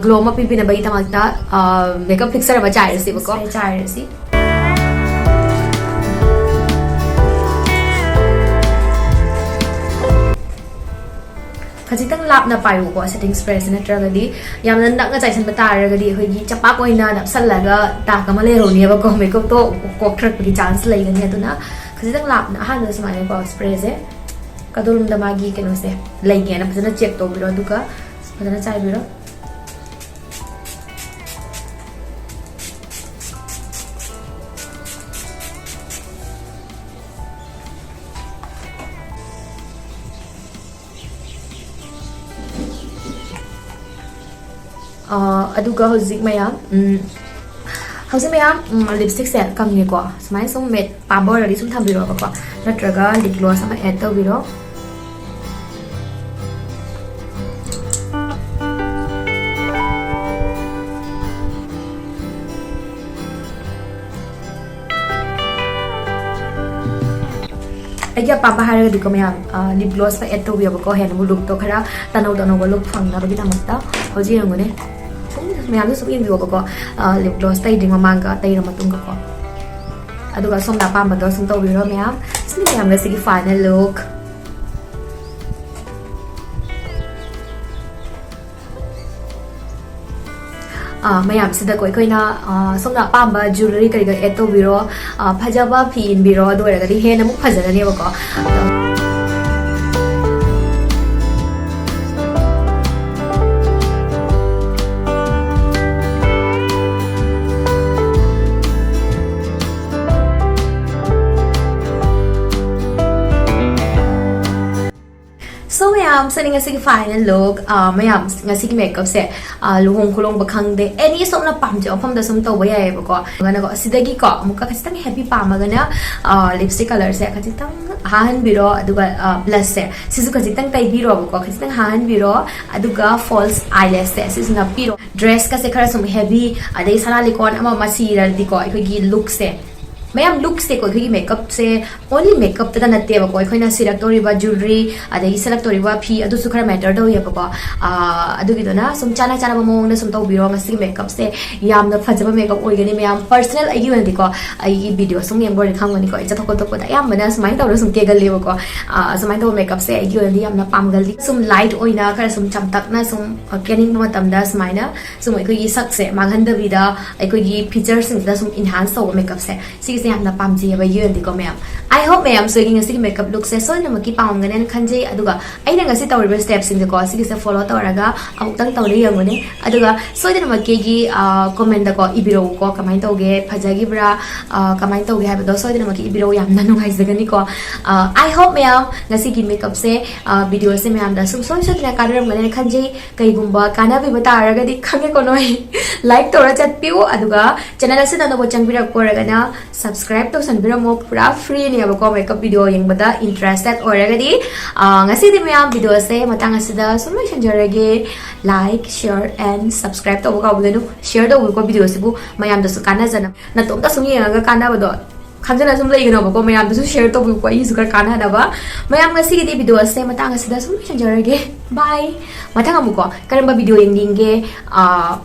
ꯒ꯭ꯂꯣ ꯑꯃ ꯄꯤꯕꯤꯅꯕꯒꯤꯗꯃꯛꯇ ꯃꯦꯀꯞ ꯐꯤꯛꯁꯔ ꯑꯃ ꯆꯥꯏꯔꯁꯤꯕꯀꯣ꯫ ꯆꯥꯏꯔꯁꯤ꯫ ꯈꯖꯤꯛꯇꯪ ꯂꯥꯞꯅ ꯄꯥꯏꯌꯨꯀꯣ ꯁꯦꯇꯤꯡ ꯁ꯭ꯄ꯭ꯔꯦꯁꯦ, ꯅꯠꯇ꯭ꯔꯒꯗꯤ ꯌꯥꯝꯅ ꯅꯛꯅ ꯆꯥꯏꯁꯟꯕ ꯇꯥꯔꯒꯗꯤ ꯑꯩꯈꯣꯏꯒꯤ ꯆꯄꯥꯛ ꯑꯣꯏꯅ ꯅꯞꯁꯜꯂꯒ ꯗꯥꯛ ꯑꯃ ꯂꯩꯍꯧꯅꯦꯕꯀꯣ, ꯃꯦꯀꯞꯇꯣ ꯀꯣꯛꯊꯔꯛꯄꯒꯤ ꯆꯥꯟꯁ ꯂꯩꯒꯅꯤ꯫ ꯑꯗꯨꯅ ꯈꯖꯤꯛꯇꯪ ꯂꯥꯞꯅ ꯑꯍꯥꯟꯕꯗ ꯁꯨꯃꯥꯏꯅꯀꯣ ꯁ꯭ꯄ꯭ꯔꯦꯁꯦ ꯀꯗꯣꯝꯗ ꯃꯥꯒꯤ ꯀꯩꯅꯣꯁꯦ ꯂꯩꯒꯦꯅ ꯐꯖꯅ ꯆꯦꯛ ꯇꯧꯕꯤꯔꯣ, ꯑꯗꯨꯒ ꯐꯖꯅ ꯆꯥꯏꯕꯤꯔꯣ꯫ ꯑ, ꯑꯗꯨꯒ ꯍꯧꯖꯤꯛ ꯃꯌꯥꯝ, ꯎꯝ, ꯍꯧꯖꯤꯛ ꯃꯌꯥꯝ, ꯎꯝ, ꯂꯤꯞꯁꯇꯤꯛꯁꯦ ꯀꯪꯉꯦꯀꯣ, ꯁꯨꯃꯥꯏꯅ ꯁꯨꯝ ꯃꯦꯠ ꯄꯥꯝꯕ ꯑꯣꯏꯔꯗꯤ ꯁꯨꯝ ꯊꯝꯕꯤꯔꯣꯕꯀꯣ, ꯅꯠꯇ꯭ꯔꯒ ꯂꯤꯞ ꯒ꯭ꯂꯣꯁ ꯑꯃ ꯑꯦꯗ ꯇꯧꯕꯤꯔꯣ꯫ ꯑꯩꯒꯤ ꯑꯄꯥꯝꯕ ꯍꯥꯏꯔꯒꯗꯤꯀꯣ ꯃꯌꯥꯝ, ꯂꯤꯞ ꯒ꯭ꯂꯣꯁ ꯑꯃ ꯑꯦꯗ ꯇꯧꯕꯤꯌꯣꯕꯀꯣ, ꯍꯦꯟꯅ ꯑꯃꯨꯛ ꯂꯨꯛꯇꯣ ꯈꯔ ꯇꯅꯧ ꯇꯅꯧꯕ ꯂꯨꯛ ꯐꯪꯅꯕꯒꯤꯗꯃꯛꯇ꯫ ꯍꯧꯖꯤꯛ ꯌꯦꯡꯉꯨꯅꯦ, ꯁꯨꯝ ꯃꯌꯥꯝꯁꯨ ꯁꯨꯝ ꯌꯦꯡꯕꯤꯌꯣꯕꯀꯣ, ꯂꯤꯞ ꯒ꯭ꯂꯣꯁ ꯇꯩꯗ꯭ꯔꯤ ꯃꯃꯥꯡꯒ ꯇꯩꯔ ꯃꯇꯨꯡꯒꯀꯣ꯫ ꯑꯗꯨꯒ ꯁꯣꯝꯅ ꯑꯄꯥꯝꯕꯗꯣ ꯁꯨꯝ ꯇꯧꯕꯤꯔꯣ ꯃꯌꯥꯝ꯫ ꯁꯤꯅꯤ ꯃꯌꯥꯝ ꯉꯁꯤꯒꯤ ꯐꯥꯏꯅꯦꯜ ꯂꯨꯛ꯫ ꯑꯥ, ꯃꯌꯥꯝꯁꯤꯗꯀꯣ ꯑꯩꯈꯣꯏꯅ, ꯑꯥ, ꯁꯣꯝꯅ ꯑꯄꯥꯝꯕ ꯖ꯭ꯋꯦꯂꯔꯤ ꯀꯔꯤ ꯀꯔꯤ ꯑꯦꯗ ꯇꯧꯕꯤꯔꯣ, ꯑꯥ, ꯐꯖꯕ ꯐꯤ ꯏꯟꯕꯤꯔꯣ, ꯑꯗꯨ ꯑꯣꯏꯔꯒꯗꯤ ꯍꯦꯟꯅ ꯑꯃꯨꯛ ꯐꯖꯒꯅꯦꯕꯀꯣ꯫ So ꯃꯌꯥꯝ, so ꯉꯁꯤꯒꯤ final look, ꯑꯥ, ꯃꯌꯥꯝ, ꯉꯁꯤꯒꯤ makeupꯁꯦ, ꯑꯥ, ꯂꯨꯍꯣꯡ ꯈꯣꯡꯗꯣꯡꯕ ꯈꯪꯗꯦ, any ꯁꯣꯝꯅ ꯄꯥꯝꯖꯕ ꯃꯐꯝꯗ ꯁꯨꯝ ꯇꯧꯕ ꯌꯥꯏꯑꯕꯀꯣ꯫ ꯑꯗꯨꯒꯅꯀꯣ, ꯑꯁꯤꯗꯒꯤꯀꯣ ꯑꯃꯨꯛꯀ ꯈꯖꯤꯛꯇꯪ heavy ꯄꯥꯝꯃꯒꯅ, ꯑꯥ, lipstick colourꯁꯦ ꯈꯖꯤꯛꯇꯪ ꯍꯥꯍꯟꯕꯤꯔꯣ, ꯑꯗꯨꯒ, ꯑꯥ, blushꯁꯦ ꯁꯤꯁꯨ ꯈꯖꯤꯛꯇꯪ ꯇꯩꯕꯤꯔꯣꯕꯀꯣ, ꯈꯖꯤꯛꯇꯪ ꯍꯥꯍꯟꯕꯤꯔꯣ, ꯑꯗꯨꯒ false eyelashꯁꯦ ꯁꯤꯁꯨ ꯅꯞꯄꯤꯔꯣ꯫ Dresskꯁꯦ ꯈꯔ ꯁꯨꯝ heavy, ꯑꯗꯩ ꯁꯅꯥ ꯂꯤꯀꯣꯟ ꯑꯃ ꯑꯃ ꯁꯤꯔꯗꯤꯀꯣ, ꯑꯩꯈꯣꯏꯒꯤ lookꯁꯦ, ꯃꯌꯥꯝ, lookꯁꯦꯀꯣ, ꯑꯩꯈꯣꯏꯒꯤ makeupꯁꯦ only makeupꯇꯗ ꯅꯠꯇꯦꯕꯀꯣ, ꯑꯩꯈꯣꯏꯅ ꯁꯤꯔꯛꯇꯧꯔꯤꯕ jewellery, ꯑꯗꯒꯤ ꯁꯦꯠꯂꯛꯇꯧꯔꯤꯕ ꯐꯤ, ꯑꯗꯨꯁꯨ ꯈꯔ matter ꯇꯧꯋꯦꯕꯀꯣ꯫ ꯑꯥ, ꯑꯗꯨꯒꯤꯗꯨꯅ ꯁꯨꯝ ꯆꯥꯅ ꯆꯥꯅꯕ ꯃꯑꯣꯡꯗ ꯁꯨꯝ ꯇꯧꯕꯤꯔꯣ꯫ ꯉꯁꯤꯒꯤ makeupꯁꯦ ꯌꯥꯝꯅ ꯐꯖꯕ makeup ꯑꯣꯏꯒꯅꯤ ꯃꯌꯥꯝ꯫ Personal ꯑꯩꯒꯤ ꯑꯣꯏꯅꯗꯤꯀꯣ, ꯑꯩꯒꯤ video ꯁꯨꯝ ꯌꯦꯡꯕ ꯑꯣꯏꯔꯗꯤ ꯈꯪꯒꯅꯤꯀꯣ, ꯑꯩ ꯆꯠꯊꯣꯛ ꯈꯣꯠꯇꯣꯛꯄꯗ ꯑꯌꯥꯝꯕꯅ ꯁꯨꯃꯥꯏꯅ ꯇꯧꯔꯒ ꯁꯨꯝ ꯀꯦꯒꯜꯂꯦꯕꯀꯣ꯫ ꯑꯥ, ꯁꯨꯃꯥꯏꯅ ꯇꯧꯕ makeupꯁꯦ ꯑꯩꯒꯤ ꯑꯣꯏꯅꯗꯤ ꯌꯥꯝꯅ ꯄꯥꯝꯒꯜꯂꯤ꯫ ꯁꯨꯝ light ꯑꯣꯏꯅ ꯈꯔ ꯁꯨꯝ ꯆꯝꯇꯛꯅ ꯁꯨꯝ ꯀꯦꯅꯤꯡꯕ ꯃꯇꯝꯗ ꯁꯨꯃꯥꯏꯅ ꯁꯨꯝ ꯑꯩꯈꯣꯏꯒꯤ ꯁꯛꯁꯦ ꯃꯥꯡꯍꯟꯗꯕꯤꯗ ꯑꯩꯈꯣꯏꯒꯤ featureꯁꯤꯡꯁꯤꯗ ꯁꯨꯝ enhance ꯇꯧꯕ makeupꯁꯦ, ꯁꯤꯒꯤꯁꯦ ꯌꯥꯝꯅ ꯄꯥꯝꯖꯩꯌꯦꯕ ꯑꯩꯒꯤ ꯑꯣꯏꯅꯗꯤꯀꯣ ꯃꯌꯥꯝ꯫ I hope ꯃꯌꯥꯝꯁꯨ ꯑꯩꯒꯤ ꯉꯁꯤꯒꯤ makeup lookꯁꯦ ꯁꯣꯏꯗꯅꯃꯛꯀꯤ ꯄꯥꯝꯃꯝꯒꯅꯦꯅ ꯈꯟꯖꯩ꯫ ꯑꯗꯨꯒ ꯑꯩꯅ ꯉꯁꯤ ꯇꯧꯔꯤꯕ stepꯁꯤꯡꯁꯦꯀꯣ, ꯁꯤꯒꯤꯁꯦ follow ꯇꯧꯔꯒ ꯑꯃꯨꯛꯇꯪ ꯇꯧꯔ ꯌꯦꯡꯉꯨꯅꯦ꯫ ꯑꯗꯨꯒ ꯁꯣꯏꯗꯅꯃꯛꯀꯤ ꯑꯩꯒꯤ, ꯑꯥ, commentꯗꯀꯣ ꯏꯕꯤꯔꯛꯎꯀꯣ, ꯀꯃꯥꯏꯅ ꯇꯧꯒꯦ, ꯐꯖꯈꯤꯕ꯭ꯔꯥ, ꯑꯥ, ꯀꯃꯥꯏꯅ ꯇꯧꯒꯦ ꯍꯥꯏꯕꯗꯣ ꯁꯣꯏꯗꯅꯃꯛꯀꯤ ꯏꯕꯤꯔꯛꯎ, ꯌꯥꯝꯅ ꯅꯨꯡꯉꯥꯏꯖꯒꯅꯤꯀꯣ꯫ ꯑꯥ, I hope ꯃꯌꯥꯝ ꯉꯁꯤꯒꯤ makeupꯁꯦ, ꯑꯥ, videoꯁꯦ ꯃꯌꯥꯝꯗ ꯁꯨꯡꯁꯣꯏ ꯁꯣꯏꯗꯅ ꯀꯥꯟꯅꯔꯝꯒꯅꯦꯅ ꯈꯟꯖꯩ꯫ ꯀꯩꯒꯨꯝꯕ ꯀꯥꯟꯅꯕꯤꯕ ꯇꯥꯔꯒꯗꯤ ꯈꯪꯉꯦꯀꯣ ꯅꯣꯏ, like ꯇꯧꯔ ꯆꯠꯄꯤꯌꯨ꯫ ꯑꯗꯨꯒ channel ꯑꯁꯤꯗ ꯑꯅꯧꯕ ꯆꯪꯕꯤꯔꯛꯄ ꯑꯣꯏꯔꯒꯅ subscribe ꯇꯧꯁꯟꯕꯤꯔꯝꯃꯣ, ꯄꯨꯔꯥ freeꯅꯦꯕꯀꯣ makeup video ꯌꯦꯡꯕꯗ interested ꯑꯣꯏꯔꯒꯗꯤ꯫ ꯑꯥ, ꯉꯁꯤꯗꯤ ꯃꯌꯥꯝ videoꯁꯦ ꯃꯇꯥꯡ ꯑꯁꯤꯗ ꯁꯨꯝ ꯂꯣꯏꯁꯤꯟꯖꯔꯒꯦ꯫ Like, share and subscribe ꯇꯧꯕ ꯀꯥꯎꯕꯤꯒꯅꯨ꯫ Share ꯇꯧꯕꯤꯌꯨꯀꯣ videoꯁꯤꯕꯨ, ꯃꯌꯥꯝꯗꯁꯨ ꯀꯥꯟꯅꯖꯅꯕ꯫ ꯅꯇꯣꯝꯇ ꯁꯨꯝ ꯌꯦꯡꯉꯒ ꯀꯥꯟꯅꯕꯗꯣ ꯈꯪꯖꯅ ꯁꯨꯝ ꯂꯩꯒꯅꯣꯕꯀꯣ, ꯃꯌꯥꯝꯗꯁꯨ share ꯇꯧꯕꯤꯌꯨꯀꯣ, ꯑꯩꯒꯤꯁꯨ ꯈꯔ ꯀꯥꯟꯅꯅꯕ꯫ ꯃꯌꯥꯝ, ꯉꯁꯤꯒꯤꯗꯤ videoꯁꯦ ꯃꯇꯥꯡ ꯑꯁꯤꯗ ꯁꯨꯝ ꯂꯣꯏꯁꯤꯟꯖꯔꯒꯦ꯫ Bye꯫ ꯃꯊꯪ ꯑꯃꯨꯛꯀꯣ ꯀꯔꯝꯕ video ꯌꯦꯡꯅꯤꯡꯒꯦ, ꯑꯥ,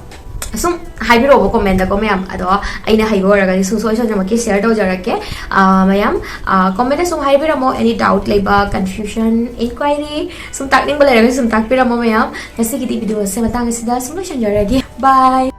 ꯁꯨꯝ ꯍꯥꯏꯕꯤꯔꯛꯑꯣꯕ commentꯗꯀꯣ ꯃꯌꯥꯝ꯫ ꯑꯗꯣ ꯑꯩꯅ ꯍꯩꯕ ꯑꯣꯏꯔꯒꯗꯤ ꯁꯨꯡꯁꯣꯏ ꯁꯣꯏꯗꯅꯃꯛꯀꯤ share ꯇꯧꯖꯔꯛꯀꯦ꯫ ꯑꯥ, ꯃꯌꯥꯝ, ꯑꯥ, commentꯗ ꯁꯨꯝ ꯍꯥꯏꯕꯤꯔꯝꯃꯣ, any doubt ꯂꯩꯕ, confusion, inquiry, ꯁꯨꯝ ꯇꯥꯛꯅꯤꯡꯕ ꯂꯩꯔꯒꯁꯨ ꯁꯨꯝ ꯇꯥꯛꯄꯤꯔꯝꯃꯣ ꯃꯌꯥꯝ꯫ ꯉꯁꯤꯒꯤꯗꯤ videoꯁꯦ ꯃꯇꯥꯡ ꯑꯁꯤꯗ ꯁꯨꯝ ꯂꯣꯏꯁꯤꯟꯖꯔꯒꯦ꯫ Bye꯫